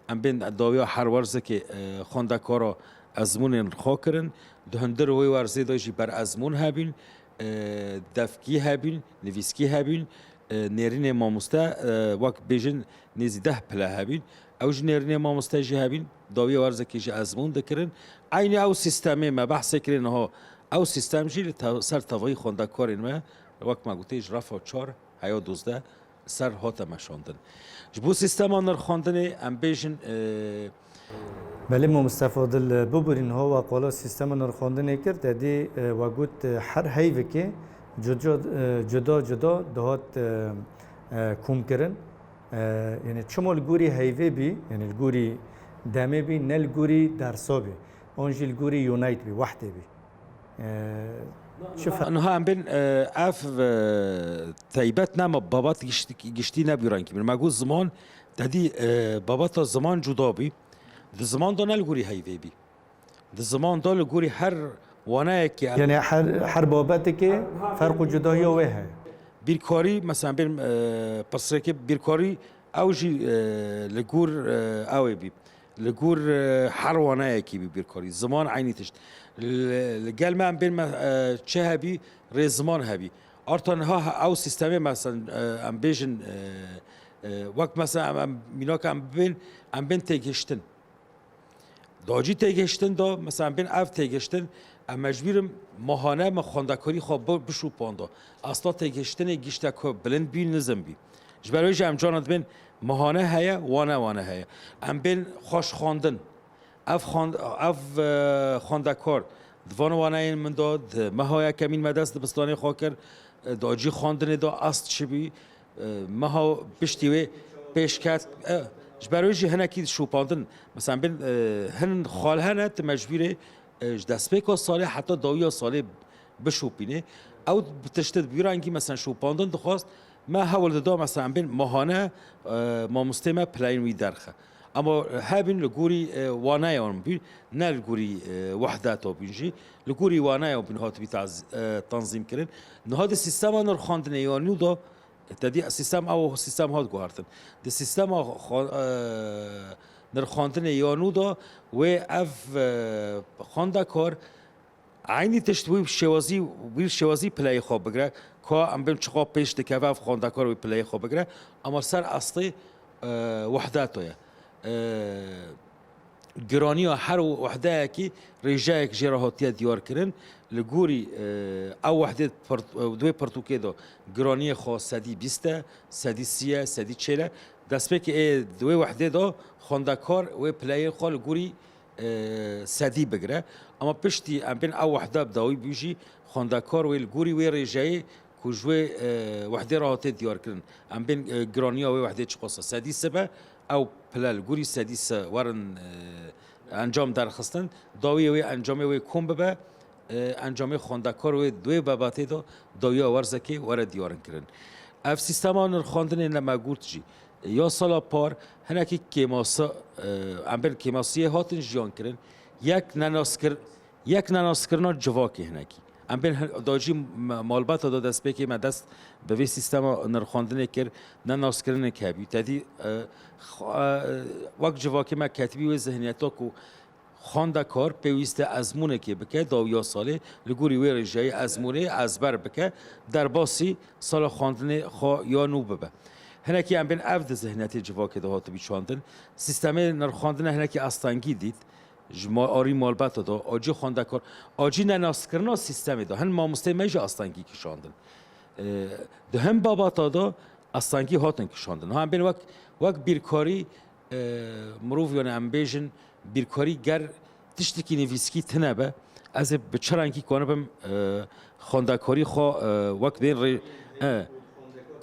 Em bên dawiya her werzekê, e, xwendekara ezmûnên xwe kirin. Di hundir wê werzê de jî ber ezmûn hebîn, e, defkî hebîn, nivîskî hebîn, e, nêrînê mamoste, e, wek bêjin nêzî deh pile hebîn. Ew jî nêrînê mamoste jî hebîn, dawiya werzekê jî ezmûn dikirin. Eynî ew sîstemê me behsê kirê niha, ew sîstem jî li te-, ser tevayî xwendekarên me, wek me gotê, ji refa çar heya dozdeh ser hate meşandin. Ji bo sîstema nirxandinê em bêjin, e, Belê, mamoste Fadil, e, bibûrî niha we qala sîstema nirxandinê kir, te dî, e, we got, e, her heyvekê cuda, e, cuda cuda dihat, e, e, komkirin. E, yanî çima li gorî heyvê bî, yanî li gorî demê bî, ne li gorî dersa bî, an jî li gorî unit bî, wehdê bî. Ee, çi fe- Niha em bên, e, ev, e, taybet ne, me babat gişt-, giştî nebî rengî min. Me got ziman, te dî, e, babata ziman cuda bî. Di ziman de ne li gorî heyvê bî. Di ziman de li gorî her waneyekê. Yanî her, her babetekê ferq û cudahiya wê heye. Bîrkarî, mesela, bên, e, pirsgirêkê bîrkarî ew jî, e, li gor, e, ew ê bî. Li gor, e, her waneyekî bî bîrkarî. Ziman eynî tişt. Li, li gel me em bên me, e, çi hebî, rêziman hebî. Arta niha he-, ew sîstemê, mesela, e, em bêjin, e, e, wek mesela em, em mînak em bên, em bên têgihiştin. Da jî têgihiştin da, mesela em bên ev têgihiştin, em mecbûr in mahane me xwendekarî xwe bi-, bişopanda. Asta têgihiştinê gişte ku bilind bî, nizm bî. Ji ber wê jî em carna dibên mahane heye, wane wane heye. Em bên xweşxwendin. Ev xwend-, ev, e, xwendekar di van waneyên min de, di meha yekemîn me dest dibistanê xwe kir, e, da cî xwendinê de ast çi bî, e, meha piştî wê pêş ket, e, ji ber wê jî hinekî şopandin. Mesela, bên, e, hin xal hene, tu mecbûrê, e, ji destpêka salê heta dawiya salê bişopînê. Ew bi tiştê bi rengî, mesela, şopandin dixwast, me hewl dida, mesela, em bên mahane, e, mamostê me pileyên wî derxe. Ama hebîn li gorî, e, waneyan bîn, ne li gorî, e, wehdeta bîn jî. Li gorî waneyan bîn hatibî taz-, e, tanzîm kirin. Niha di sîstema nirxandinê ya nû de, te dî sîstem ew sîstem hat guhartin. Di sîstema xwe-, e, nirxandinê ya nû de wê ev, e, xwendekar eynî tişt wî şêwazî, wî şêwazî pileyê xwe bigire, ka em bên çiqa pêş dikeve ev xwendekar wî pileyê xwe bigire, ama ser astê, e, wehdeto ye. E, giraniya her wehdeyekî rêjeyek jê re hatiye diyar kirin. Li gorî, e, ew wehdê pir-, e, di wê pirtûkê de giraniyê xwe sedî bîst e, sedî sî ye, sedî çêl e. Destpêkê ê di wê wehdê de xwendekar wê pileyê xwe li gorî e, sedî bigire. Ama piştî em bên ew wehde bi dawî bû jî xwendekar wê li gorî wê rêjeyê ku ji wê, e, wehdê re hate diyarkirin. Em bên, e, giraniya wê wehdê çiqas e. Sedî sê be, ew pile li gorî sedî sê werin, e, encam derxistin. Dawiyê wê encamê wê kom bibe, e, encamê xwendekar wê di wê bebatê de dawiya werzekê were diyarinkirin. Ev sîstema nirxandinê ne me got jî. Ya sala par hinekî kêmasa, e, em bên kêmasiyê hatin jiyan kirin. Yek nenaskir-, yek nenaskirina civakê hinekî. Em bên hin-, da jî me-, malbata da destpêkê me dest bi vê sîstema nirxandinê kir, nenaskirinek hebî. Te dî, e, xwe, e, wek civakê me ketibî wê zihniyeta ku xwendekar pêwîst e ezmûnekê bike, dawiya salê, li gorî wê rêjeyê ezmûnê ezber bike, derbasî sala xwendinê xwe ya nû bibe. Hinekî em bên ev di zihniyetê civakê de hatibî çandin. Sîstemê nirxandine hinekî astengî dît. Ji ma-, arî malbata de, acî xwendekar, acî nenaskirina sîstemê de. Hin mamosteyê me jî astengî kişandin. E, di hin babata de astengî hatin kişandin. Ha, em bên wek, wek bîrkarî, e, mirov, yanî em bêjin, bîrkarî ger tiştekî nivîskî tune be, ez ê bi çi rengî kanibim, e, xwendekarî xwe, e, wek bên rê-, e,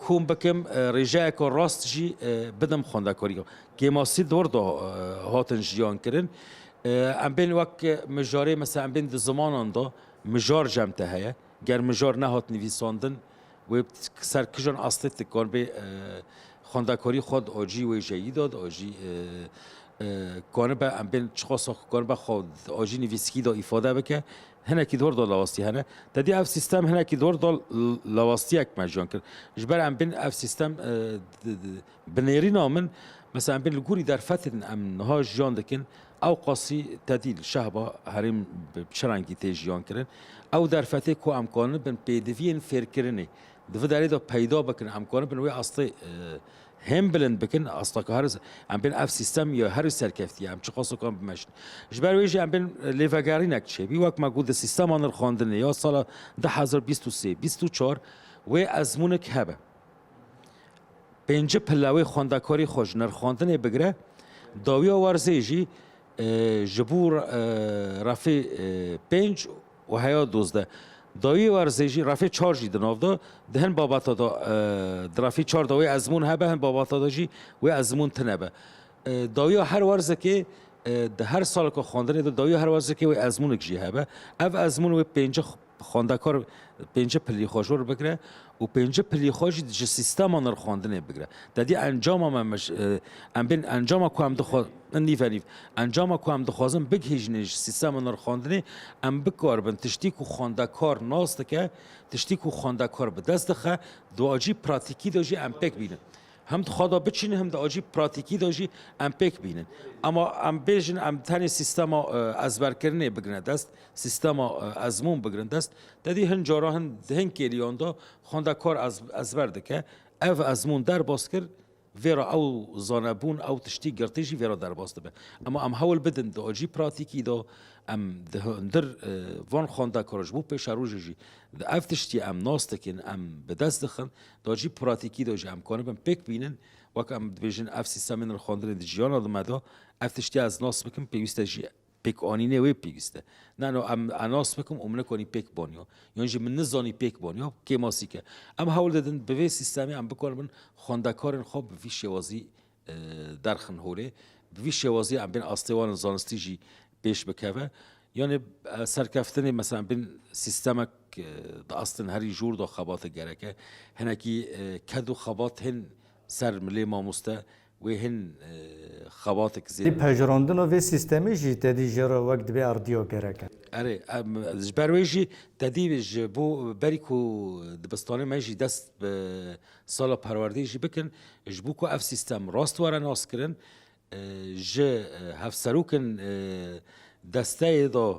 Kom bikim, e, rêjeyeke rast jî, e, bidim xwendekarî. Kêmasî di wir de, e, hatin jiyan kirin. E, em bên wek mijarê, mesela em bên di zimanan de mijar cem te heye. Ger mijar nehat nivîsandin, wê ser kijan eslê tu kanibê, e, xwendekarî xwe di acî wê jeyî de, di acî, e, e, kanibe, em bên çiqasa ku kanibe xwe di acî nivîskî de îfade bike, hinekî di wir de lawastî hene. Te dî ev sîstem hinekî di wir de l-, lawastiyek me jiyan kir. Ji ber em bên ev sîstem, e, di, di, bi nêrîna min, mesela em bên li gorî derfetên em niha jiyan dikin, ew qasî te dî li şehba herêm bi çi rengî tê jiyan kirin. Ew derfetê ku em kanibin pêdiviyên fêrkirinê di vê derê de peyda bikin, em kanibin wê astê, e, hêm bilind bikin, asta ku her, em bên ev sîstem ya herî serkeftî ye, em çiqas kan bimeşin. Ji ber wê jî em bên lêvegerînek çêbî, wek me got di sîstema nirxandinê ya sala du hezar bîst û sê bîst û çar wê ezmûnik hebe. Pêncî pille wê xwendekarî xwe ji nirxandinê bigire, dawiya werzê jî, e, ji bo, e, refê, e, pênc û heya dozdeh. Dawiyê werzê jî, refê çar jî di nav de, di hin babeta de, e, di refê çar de wê ezmûn hebe, hin babeta de jî wê ezmûn tune be. E, dawiya her werzekê, e, di her saleke xwendinê de dawiya her werzekê wê ezmûnek jî hebe. Ev ezmûn wê pêncî xwendekar pêncî pilî xwe jor bigire û pêncî pilî xwe jî ji sîstema nirxandinê bigire. Te dî encama me, me ji, e, em bên encama ku em dixwe-, nîve nîv, encama ku em dixwazin bigihîjinê ji sîstema nirxandinê, em bikaribin tiştî ku xwendekar nas dike, tiştî ku xwendekar bi dest dixe, di acî pratîkî de jî em pêk bînin. Hem di xwe de biçînin, hem di acî pratîkî de jî em pêk bînin. Ama em bêjin, em tenê sîstema, e, ezberkirinê bigirine dest, sîstema, e, ezmûn bigirine dest. Te dî hin cara hin, di hin kêliyan de xwendekar ez-, ezber dike. Ev ezmûn derbas kir, vêra ew zanebûn, ew tiştî girtî jî vêra derbas dibe. Ama em hewl bidin di acî pratîkî de, em di hundir, e, van xwendekar ji bo pêşerojê jî di ev tiştî em nas dikin, em bi dest dixin, di acî pratîkî de jî em kanibin pêk bînin, wek em dibêjin ev sîstemên nirxandinê di jiyana di me de, ev tiştî ez nas bikim, pêwîst e jî pêkanînê wê pêwîst e. Nano em, em nas bikim û min nikanî pêk baniya. Yan jî min nizanî pêk baniya, kêmasîk e. Em hewl didin bi vê sîstemê em bikaribin xwendekarên xwe bi vî şêwazî, e, derxin holê. Bi vî şêwazî em bên astê wan zanistî jî pêş bikeve. Yanê, e, serkeftinê, mesela em bên sîstemek, e, di astin herî jor de xebate gereke. Hinekî, e, ked û xebat hên ser milê mamoste, wê hin, e, xebatek zêde. Pejirandina vê sîstemê jî te dî jê re wek dibê erdiya gerek e. Erê, em, ji ber wê jî te dî ji bo berî ku dibistanê me jî dest bi sala perwerdeyê jî bikin, ji bo ku ev sîstem rast were naskirin, e, ji, e, hevserokên, e, desteyê de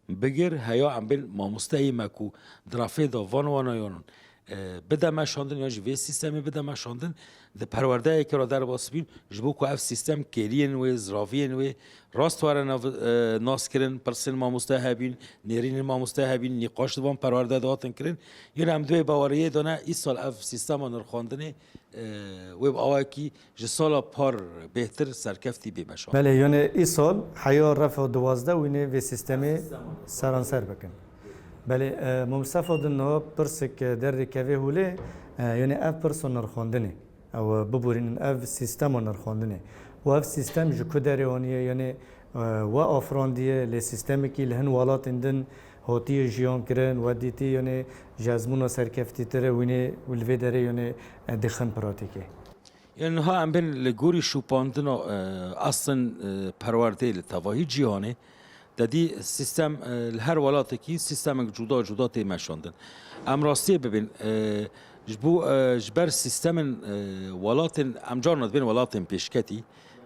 bigir, heya em bên mamosteyê me ku di refê de van wanayanan, e, bide meşandin, yan jî vê sîstemê bide meşandin, di perwerdeyekê re derbas bîn, ji bo ku ev sîstem kêliyên wê, ziraviyên wê rast were nav-, e, naskirin, pirsên mamoste hebîn, nêrînên mamoste hebîn, nîqaş di van perwerde de hatin kirin. Yine em di wê baweriyê de ne, îsal ev sîstema nirxandinê, e, wê bi awayekî ji sala par bêhtir serkeftî bê meşandin. Belê, yanê îsal heya refa duwazdeh wînê vê sîstemê seranser bikin. Belê, e, Mustafa din niha pirsek, e, derdê kevê holê, e, yanê ev pirsa nirxandinê. Ew, e, biborînin ev sîstema nirxandinê. Û ev sîstem ji ku derê aniye, yanê, e, we afirandiye, lê sîstemekî li hin welatên din hatiye jiyan kirin, we dîtî, yanê ji ezmûna serkeftîtir e, wînê û li vê derê, yanê, e, dixin pratîkê. Yanî niha em bên li gorî şopandina, e, aslin, e, perwerdeyê li tevahî cîhanê, te dî sîstem, e, li her welatekî sîstemek cuda cuda tê meşandin. Em rastiyê bibên, e, ji bo, e, ji ber sîstemên, e, welatên, em carna dibên welatên pêşketî,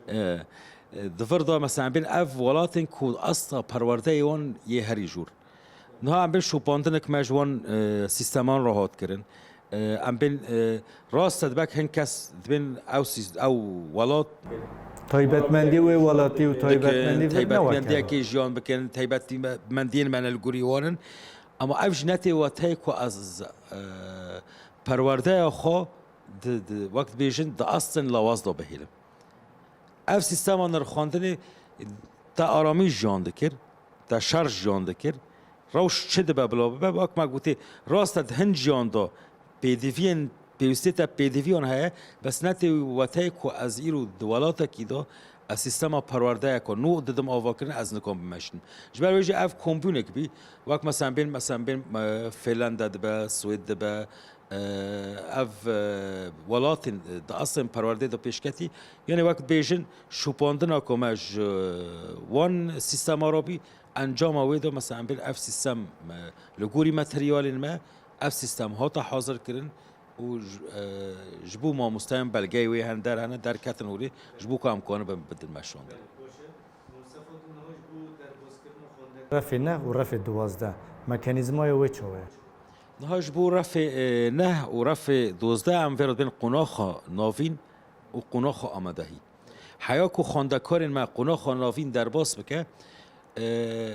e, e, di vir de mesela em bên ev welatên ku asta perwerdeyê wan yê herî jor. Niha em bên şopandinek me ji wan, e, sîsteman re hat kirin. E, em bên, e, rast e, dibek hin kes dibên ew sîs-, ew welat Taybetmendî wê welatî û dikin, taybetmendî vir ne wek taybetmendiyekê jiyan bikin, taybetmendiyên me ne li gorî wan in. Ama ev jî ne tê weteyê ku ez, e, perwerdeya xwe di, di, wek dibêjin, di astin lawaz de bihêlim. Ev sîstema nirxandinê te aramî jiyan dikir, te şer jiyan dikir. Rewş çi dibe bila bibe, wek me gotê, rast e di hin jiyan de pêdiviyên Pêwîstiyê te pêdiviyan heye, bes ne tê wî weteyê ku ez îro di welatekî de ez sîstema perwerdeyeke nû didim avakirin, ez nikom bimeşinim. Ji ber wê jî ev kombûnek bî, wek mesela bên, mesela bên, e, Fêlende dibe, Swêd dibe, e, ev, e, welatên, e, di eslên perwerdeyê de pêşketî, yanî wek bêjin şopandina ku me ji wan sîstema re bî, encama wê de mesela bên ev sîstem, e, li gorî materyalên me, ev sîstem hate hazirkirin û ji, e, ji bo mamosteyên belgeyê wê hene der hene derketin holê ji bo ku em kanibin bidin meşandin. Refê neh û refê duwazdeh, mekanîzmaya wê çawa ye? Niha ji bo refê, e, neh û refê duwazdeh em vê re dibên qonaxa navîn û qonaxa amadehî. Heya ku xwendekarên me qonaxa navîn derbas bike, e,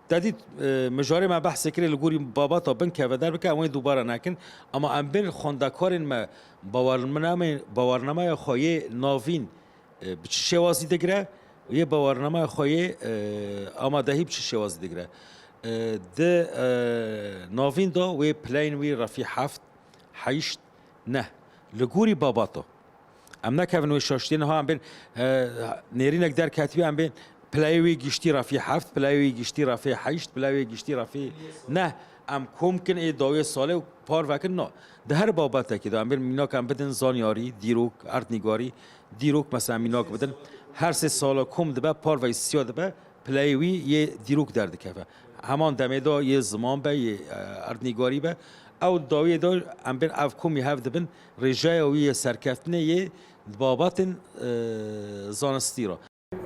te dît, e, mijarê me behsê kirê li gorî babata bin keve derbike, em wê dubare nekin. Ama em bên xwendekarên me bawername-, bawernameya xwe yê navîn, e, bi çi şêwazî digire û yê bawernameya xwe yê, e, amadehî bi çi şêwazî digire. E, di, e, navîn de wê pileyên wî refî heft, heşt, neh. Li gorî babata. Em nekevin wê şaştiyê niha em bên, e, nêrînek derketibe em bên pileyê wî giştî refî heft, pileyê wî giştî refî heşt, pileyê wî giştî refî neh. Em kom kin ê dawiyê salê û parve kin na. Di her babetekî de em bên mînak em bidin zanyarî, dîrok, erdnîgarî, dîrok mesela mînak bidin. Her sê sala kom dibe, parveyî siya dibe, pileyê wî yê dîrok derdikeve. Heman demê de yê ziman be, yê, e, erdnîgarî be. Ew dawiyê de em bên ev komî hev dibin, rêjeya wî yê serkeftinê yê di babatên, e, zanistî re.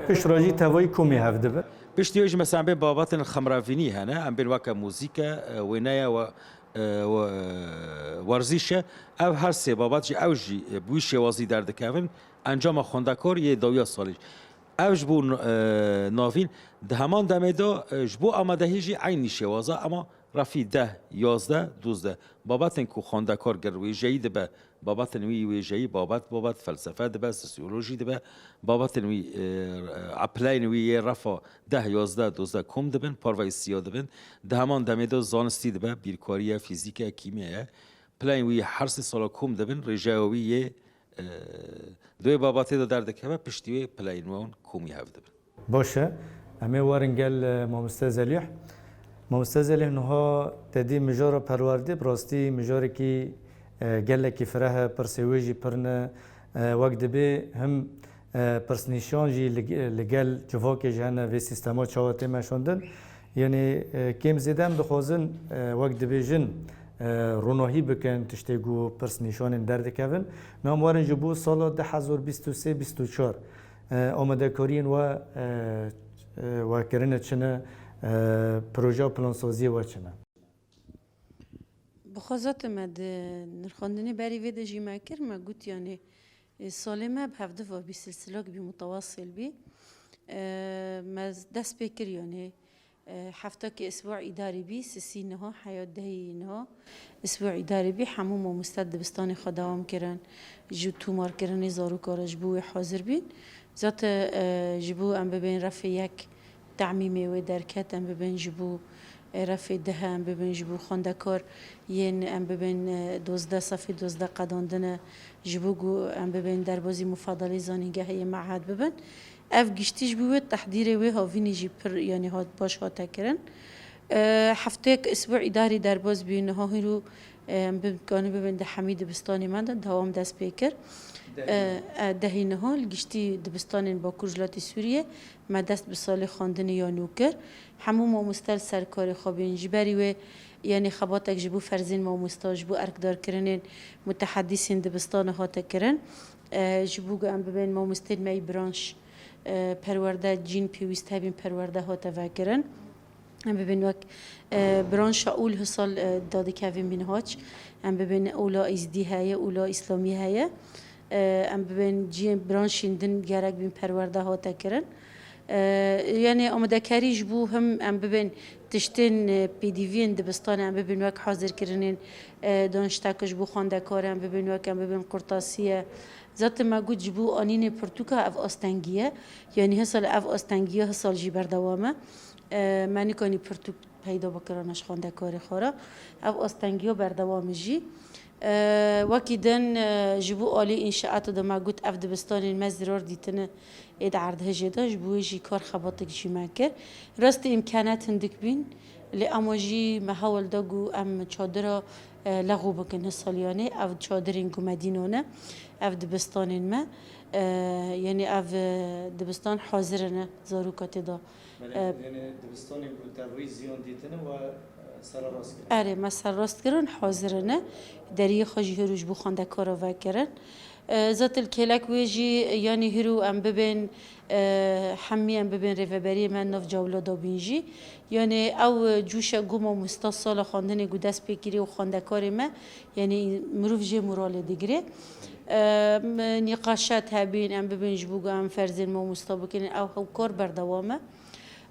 Pişt re jî tevayî komî hev dibin. Piştî wê jî mesela em bên babatên xemrevînî hene, em bên weke muzîk e, e, wêne ye, we-, e, we-, werzîş e. Ev her sê babat jî ew jî, e, bi wî şêwazî derdikevin. Encama xwendekar yê dawiya salê. Ev ji bo n-, e, navîn, di heman demê de, e, ji bo amadehî jî eynî şêwaza, ema refî deh, yazdeh, duzdeh. Babetên ku xwendekar gir wêjeyî dibe, babetên wî wêjeyî, babet, babet, felsefe dibe, sosyolojî dibe, babetên wî, e, e, pileyên wî yê refa deh, yazdeh, duzdeh kom dibin, parveyî siya dibin. Di heman demê de zanistî dibe, bîrkarî ye, fîzîk e, kîmya ye. Pileyên wî her sê sala kom dibin, rêjeya wî yê, e, di wê babatê de derdikeve, piştî wê pileyên wan komî hev dibin. Baş e. Em ê werin gel, e, Mamoste Zelîh. Mamoste Zelîh, niha te dî mijara perwerdê, bi rastî mijarekî, e, gelekî fireh e, pirsê wê jî pir ne. E, wek dibê him, e, pirsnîşan jî li, li gel civakê jî hene vê sîstema çawa tê meşandin. Yanî, e, kêm zêde em dixwazin, e, wek dibêjin, e, ronahî bikin tiştê ku pirsnîşanên derdikevin. Niha em werin ji bo sala du hezar bîst û sê bîst û çar. E, amadekariyên we, e, e, we kirine çi ne, e, proje û plansaziyê we çi ne? Bi xwe zaten me di nirxandinê berî vê de jî me kir, me got, yanî, e, salê me bi hevdu ve bî, silsilak bî, mutewasîl bî. E, me dest pê kir, yanî, E, hefta ki isbû îdarî bî, sisî niha, heya dehî niha, isbû îdarî bî, hemû mamoste dibistanê xwe dewam kirin, ji tomar kirinê zaroka re ji bo wê hazir bîn. Zate, e, ji bo em bibên refê yek temîmê wê derket, em bibên ji bo, e, refê deh, em bibên ji bo xwendekar yên, em bibên, e, dozdeh, sefê dozdeh qedandine, ji bo ku em bibên derbazî mufadalê zanîngehê yê mehed bibin. Ev giştî ji bo wê tehdîrê wê havînî jî pir, yanî hat, baş hate kirin. E, hefteyek isbû îdarî derbas bû, niha hîro, e, em bi-, kanî bibin di hemî dibistanê me de dewam dest pê kir. Dehî. E, e, dehî niha li giştî dibistanên Bakur ji latî Sûriyê me dest bi salê xwendinê ya nû kir. Hemû mamoste li ser karê xwe bên. Ji berî wê, yanî xebatek ji bo ferzên mamosta, ji bo erkdarkirinên mutehedîsên dibistana hate kirin. E, ji bo ku em bibên mamosteyên me yî branş, e, perwerde cîn pêwîst hebîn perwerde hate vekirin. Em bibên wek, e, branşa ûl hisal, e, dadikevin Mînhac. Em bibên ûla Îzdî heye, ûla Îslamî heye. E, em bibên ciyên branşên din gerek bîn perwerde hate kirin. E, yanî amadekarî ji bo him em bibên tiştên, e, pêdiviyên dibistanê em bibên wek hazirkirinên, e, danişteke ji bo xwendekar em bibên wek em bibên qurtasiye. Zaten me got ji bo anînê pirtûka ev astengî ye. Yanî hisal ev astengiya hisal jî berdewam e. E, me nikanî pirtûk peyda bikirana ji xwendekarê xwe re. Ev astengiya berdewam e jî. E, wekî din, e, ji bo alî înşaatê de me got ev dibistanên me zirar dîtine ê di erdhejê de, ji bo wê jî kar xebatek jî me kir. Rastî îmkaniyet hindik bîn, lê ema jî me hewl da ku em çadira, e, lexo bikin hi saliyanê. Ev çadirên ku me dîna ne, ev dibistanên me, e, yanî ev, e, dibistan hazir ne, zaroka tê de. Belê, e, yanî dibistanên ku tevî ziyan dîtine we, e, sererast kirin? Erê, me serrast kirin, hazir ne. Deriyê xwe jî hîro ji bo xwendekara vekirin. E, zaten kêlek wê jî, yanî hîro em bibên, e, hemî em bibên rêveberiyê me nav cawla da bîn jî. Yanî ew cûşe ku mamosta sala xwendinê ku dest pê kirî û xwendekarê me, yanî mirov jê moralê digirê. E, m-, nîqaşet hebîn, em bibên ji bo ku em ferzên mamosta bikin, ew hewkar berdewam e.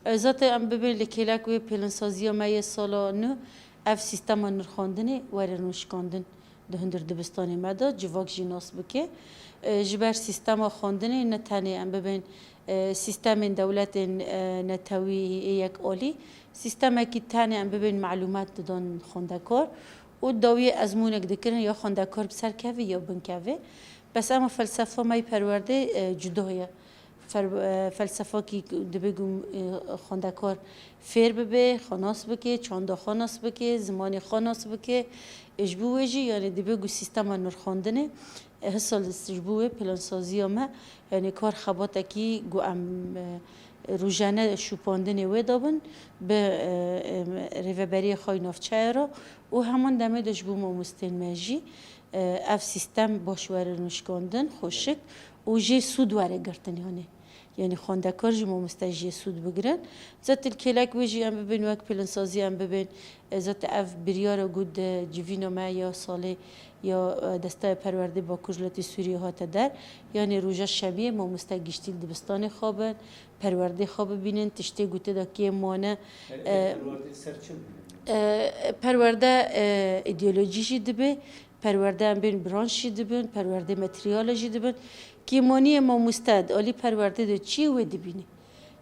E, zaten em bibên li kêlek wê pêlinsaziya me yê sala nû, ev sîstema nirxandinê were nûşkandin di hundir dibistanê me de civak jî nas bike. E, ji ber sîstema xwendinê ne tenê em bibên, e, sîstemên dewletên, e, netewî ê yek alî, sîstemekî tenê em bibên malûmat didan xwendekar û dawiyê ezmûnek dikirin ya xwendekar bi ser kevê ya bin kevê. Bes ema felsefa me yê perwerdê, e, cuda ye. Fer-, e, felsefakî dibe ku, e, xwendekar fêr bibe, xwe nas bike, çanda xwe nas bike, zimanê xwe nas bike. E, ji bo wê jî, yanî dibe ku sîstema nirxandinê, e, hisa li, ji bo wê plansaziya me, yanî kar xebatekî ku em, e, rojane şûpandinê wê dabin, bi, e, e, rêveberiyê xwe yê navçeyê re û heman demê de ji bo mamostên me jî, e, ev sîstem baş were nuşkandin, xweşik û jê sûd were girtin, yanî. Yanî xwendekar jî mamoste jê sûd bigirin. Zat li kêlek wê jî em bibên wek pêlinsazî em bibên. E, zat ev biryara ku di civîna me ya salê ya, e, Desteya Perwerdê Bakur Jilatê Sûriyê hate der. Yanî roja şemiyê mamoste giştî li dibistanê xwe bin, perwerdê xwe bibînin, tiştê ku tê de kêm mane. E, e, perwerde ser çi bibînin? E, perwerde, e, îdeolojî jî dibe, perwerde em bên branş jî dibin, perwerdê materyala jî dibin. Kêmaniyê mamoste di alî perwerdê de çi ye wê dibînî.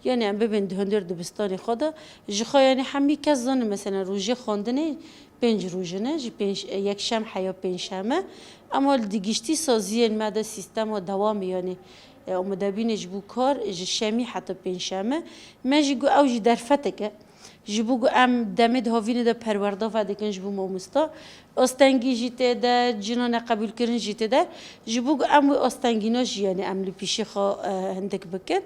Yanî em bibên di hundir dibistanê xwe de, ji xwe yanî hemî kes zanin, mesela rojê xwendinê pênc roj in, ji pênc, yekşem heya pêncşem e. Ema li digiştî saziyên me de sîstema dewamê, yanî, e, amadebînê ji bo kar ji şemî heta pêncşem e. Me jî got ew jî derfetek e. Ji bo ku em demê di havînê de perwerda vedikin ji bo mamosta, astengî jî tê de, cina neqebûlkirin jî tê de. Ji bo ku em wê astengîna jî, yanî em li pîşê xwe, e, hindik bikin.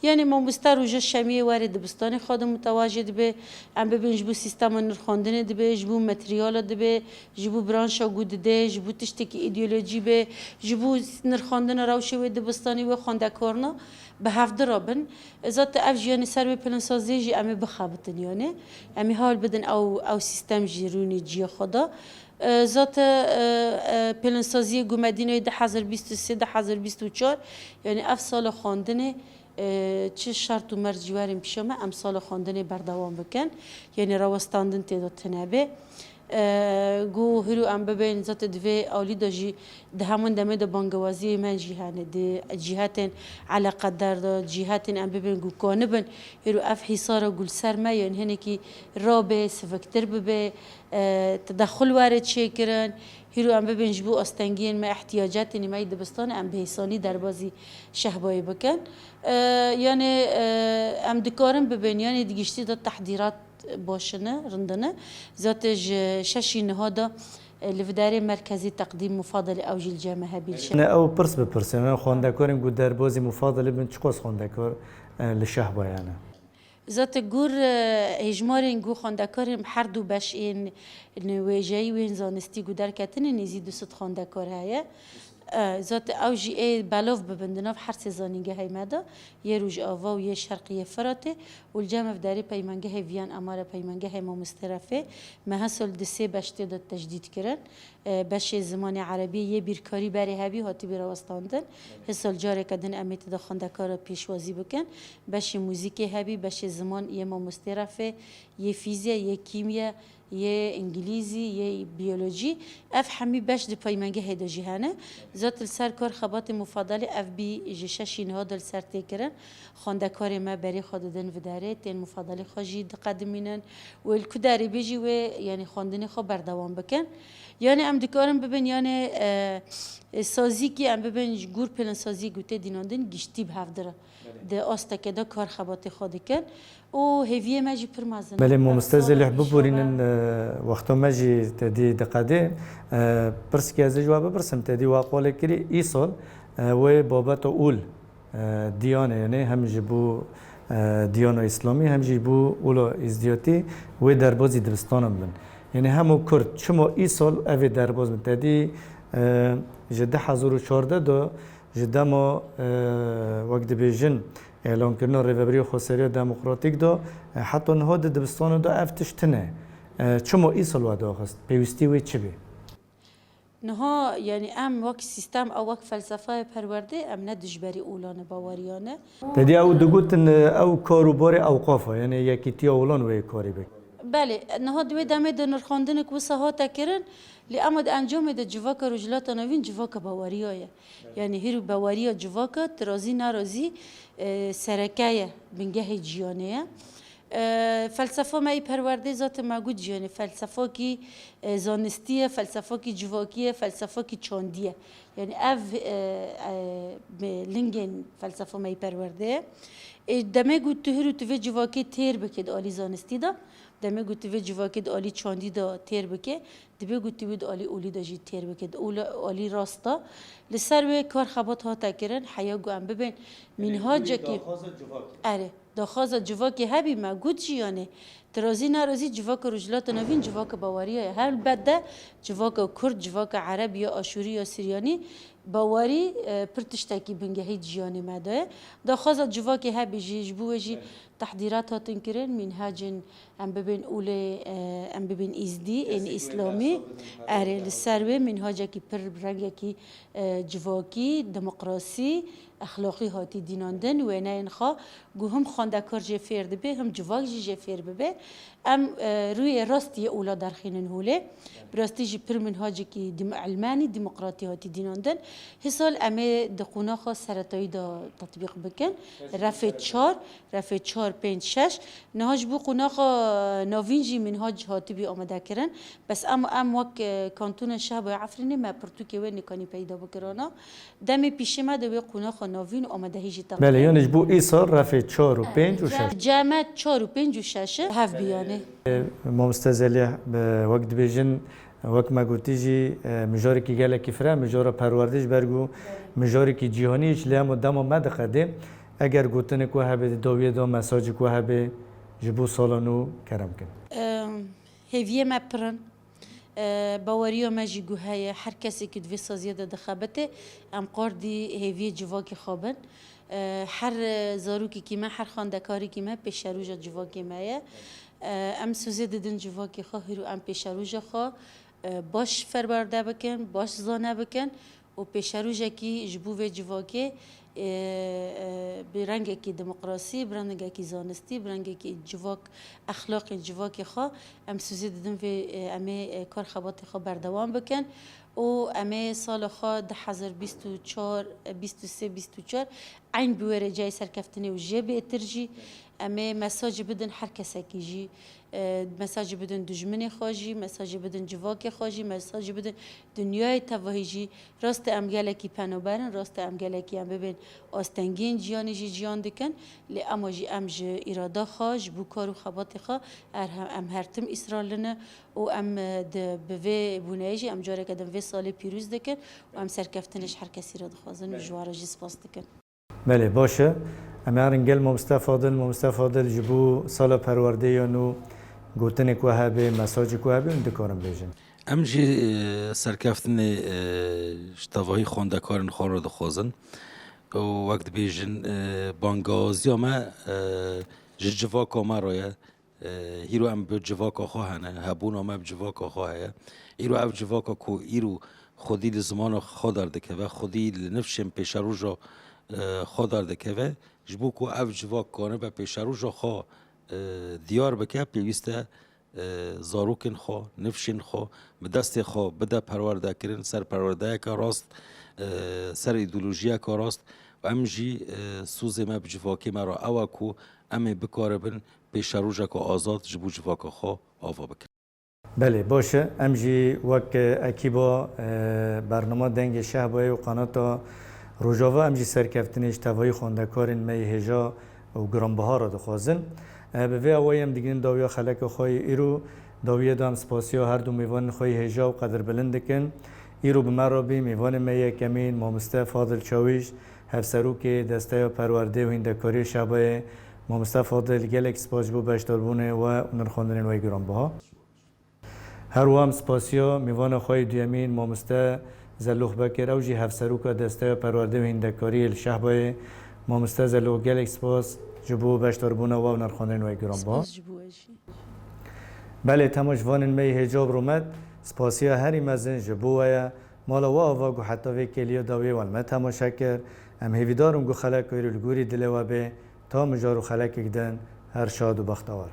Yanî mamoste roja şemiyê were dibistanê xwe de mutewacê dibe, em bibên ji bo sîstema nirxandinê dibe, ji bo materyala dibe, ji bo branşa ku dide, ji bo tiştekî îdeolojî be, ji bo nirxandina rewşê wê dibistanê wê xwendekarina bi hevdi re bin. Zaten ev jî, yanî ser wê pilinsaziyê jî em ê bixebitin, yanî. Em ê hewl bidin ew, ew sîstem jî rûnê cihê xwe de. E, zaten, e, e, pilinsaziyê ku me dînayê du hezar bîst û sê, du hezar bîst û çar, yanî ev sala xwendinê, e, çi şert û merc jî werin pîşa me, em sala xwendinê berdewam bikin. Yanî rawestandin tê de tune be. E, ku hîro em bibên, zaten di vê alî de jî di heman demê de bangewaziyê me jî hene. Di cîhetên eleqedar de, cîhetên em bibên ku kanibin, hîro ev hîsara ku li ser me yên hinekî rabe, siviktir bibe, e, tedexul were çêkirin. Hîro em bibên ji bo astengiyên me, ihtiyacatên me yê dibistanê em bi hêsanî derbazî şehbayê bikin. E, yanî, e, em dikarin bibên, yanî di giştî de tehdîrat baş in, rind in. Zaten ji şeşî niha de, e, li vê derê merkezî teqdîm mufadilê ew jî li cem me hebî li şe- Ne ew pirs bipirsin, em xwendekarên ku derbazî mufadilê bin çiqas xwendekar, e, li şehbayan e? Zaten gor, e, hêjmarên ku xwendekarên her du beş ên wêjeyî û ên zanistî ku derketine nêzî du sed xwendekar heye. E, zaten ew jî ê belav bibin di nav her sê zanîngehê me de, yê Rojava û yê Şerqî yê Firatê û li cem ev derê peymangehê Viyan Amara, peymangehê Mamostê Refê, me hesol di sê beş tê de tecdîd kirin. E, beşê zimanê erebî yê bîrkarî berê hebî hatibî rawestandin. Hesol careke din em ê tê de xwendekara pêşwazî bikin. Beşê muzîkê hebî, beşê ziman yê Mamostê Refê, yê fîzya, yê kîmya, Yê îngilîzî, yê biyolojî, ev hemî beş di peymengehê de jî hene. Zat li ser kar xebatê mufadalî ev bî ji şeşî niha de li ser tê kirin. Xwendekarê me berê xwe didin vê derê, tên mufadalî xwe jî diqedimînin. Wê li ku derê bê jî wê, yanî xwendinê xwe berdewam bikin. Yanî em dikarin bibin, yanî, e, e, sazîkî em bibin ji gor pêlin saziyê ku tê dînandin giştî bi hev dire. Di asteke de kar xebatê xwe dikin û hêviyê me jî pir mezin e. Belê, mamoste Zeliha, biborînin, e, wexta me jî tedî diqedê. E, pirseke ez ê ji we bipirsim, tedî we qolê kirî, îsal, e, wê babeta ûl, e, diyane, yanî hem ji bo, e, diyana îslamî, hem jî bo ûla êzdiyatî wê derbazî dibistanan bin. Yanî hemû Kurd, çima îsal ev ê derbaz bin? Tedî, e, ji du hezar û çardeh de, ji dema, e, wek dibêjin, êlankirina Rêveberiya Xweseriya Demokratîk de, e, heta niha di dibistanan de ev tişt tune. E, çima îsal we daxist? Pêwîstî wê çi bê? Niha, yanî em wek sîstem, ew wek felsefeyê perwerdê, em ne dijberî olan e, baweriyan e. Tedî ew digotin, e, ew kar û barê ewqaf e, yanî Yekîtiya Olan wê karî bike. Belê, niha di wê demê de nirxandinek wisa hate kirin, lê ema di encamê de civaka Rojhilata Navîn civaka baweriya ye. Yanî hîr û baweriya civaka, ti razî nerazî, e, sereke ye, bingehê ciyanê ye. E, felsefa me yê perwerdê zaten me got jî, yanî felsefakî, e, zanistî ye, felsefakî civakî ye, felsefakî çandî ye. Yanî ev, e, e, me lingên felsefa me yê perwerdê ye. Ê, demê ku tu hîr û tu vê civakê têr bike di alî zanistî de, demê ku tu vê civakê di alî çandî de têr bike, dibe ku tu wê di alî olî de jî têr bike, di ola-, alî rast de. Li ser wê kar xebat hate kirin, heya ku em bibên mînhacekî. Daxwaza civakê. Erê, daxwaza civakê hebî me got jî, yanî, ti razî nerazî civaka Rojhilata Navîn civaka baweriya ye. Helbet de civaka Kurd, civaka Ereb ya Aşûrî ya Siryanî, bawerî, e, pir tiştekî bingehî ciyanê me de ye. Daxwaza civakê hebî jî, ji bo wê jî tehdîrat hatin kirin, mînhacên em bibên olê, e, em bibên îzdî, ên îslamî. Erê, li ser wê mînhacekî pir rengekî, e, civakî, demokrasî, exlaqî hatî dînandin, wêneyên xwe ku him xwendekar jê fêr dibe, him civak jî jê fêr bibe. Em, e, rûyê rast yê ola derxînin holê. Bi rastî jî pir minhacekî dîm-, ilmenî, demokratî hatî dînandin. Hîsal em ê di qonaxa seretayî de tetbîq bikin. Refê çar, refê çar, pênc, şeş. Niha ji bo qonaxa navîn jî minhac hatibî amadekirin. Bes em, em wek, e, kantona Şehba Efrînê me pirtûkê wê nikanî peyda bikirana. Demê pîşê me de wê qonaxa navîn û amadehî jî teqdim. Belê, yanî ji bo îsal refê çar û pênc û şeş. Cem-, ceme çar û pênc û şeş e, hev bî yanî. E, Mamoste Zelîh, bi-, wek dibêjin, wek me gotî jî, e, mijarekî gelekî fireh, mijara perwerdê ji ber ku mijarekî cîhanî ye, lê hema dema me diqedê. Eger gotinek we hebe, di dawiyê de mesajek we hebe, ji bo sala nû kerem kin. Em, hêviyê me pir in. E, baweriya me jî ku heye, her kesê ku di vê saziyê de dixebite, em qardî hêviyê civakê xwe bin. E, her, e, zarokekî me, her xwendekarêkî me pêşeroja civakê me ye. E, em sozê didin civakê xwe, hîro em pêşeroja xwe, e, baş ferwerde bikin, baş zane bikin. û pêşerojekî ji bo vê civakê, e, e, bi rengekî demokrasî, bi rengekî zanistî, bi rengekî civak, exlaqên civakê xwe em sozê didin vê, e, em ê, e, kar xebatê xwe berdewam bikin û em ê sala xwe du hezar bîst û çar, e, bîst û sê, bîst û çar eyn bi wê rêcayê serkeftinê û jê bêtir jî em ê mesajê bidin her kesekî jî. E, mesajê bidin dijminê xwe jî, mesajê bidin civakê xwe jî, mesajê bidin dinyayê tevahî jî. Rast e em gelekî penaber in, rast e em gelekî em bibên astengiyên ciyanê jî ciyan dikin, lê ema jî em ji îrada xwe, ji bo kar û xebatê xwe er he-, em her tim îsrarli ne û em, e, di, bi vê bûneyê jî em careke din vê salê pîroz dikin û em serkeftinê ji her kesî re dixwazin û ji we re jî spas dikin. Belê, baş e. Em ê herin gel Mamoste Fadil. Mamoste Fadil, ji bo sala perwerdê ya nû gotinek we hebe, mesajek we hebe, hûn dikarin bêjin. Em jî, e, serkeftinê, e, ji tevahî xwendekarên xwe re dixwazin. Û wek dibêjin, e, bangawaziya me, e, ji civaka me re ye. E, hîro em bi civaka xwe hene, hebûna me bi civaka xwe heye. Îro ev civaka ku îro xwedî li zimana xwe derdikeve, xwedî li nifşên pêşeroja, e, xwe derdikeve, ji bo ku ev civak kanibe pêşeroja xwe, e, diyar bike, pêwîst e e, zarokên xwe, nifşên xwe bi destê xwe bide perwerdekirin, ser perwerdeyeke rast, e, ser îdeolojiyeke rast û em jî, e, sozê me bi civakê me re ew e ku em ê bikaribin pêşerojeke azad ji bo civaka xwe ava bikin. Belê, baş e. Em jî wek ekîba, e, bernama Dengê Şehbayê û Qanata Rojava, em jî serkeftinê ji tevayî xwendekarên me yê hêja û giranbiha re dixwazin. E, bi vê awayî em digihînin dawiya xeleka xwe yê îro. Dawiyê de em spasiya her du mêvanên xwe yê hêja û qedirbilind dikin. Îro bi me re bî mêvanê me yekemîn, mamoste Fadil Çawîş, hevserokê Desteya Perwerdê û Hîndekariyê Şehbayê. Mamoste Fadil, gelek spas ji bo beşdarbûnê we û nirxandinên we yê giranbiha. Her wiha em spasiya mêvana xwe yê duyemîn, mamoste Zelûx Bekir, ew jî hevseroka Desteya Perwerdê û Hîndekariyê li Şehbayê. Mamoste Zelûx, gelek spas ji bo beşdarbûna we û nirxandinên we yê giranbiha. Spas ji bo we jî. Belê, temaşevanên me yê hêja û rûmet, spasiya herî mezin ji bo we ye. Mala we ava ku heta vê kêliya dawiyê we li me temaşe kir. Em hêvîdar in ku xeleka îro li gorî dilê we bê. Ta mijar û xelekek din, her şad û bextewar.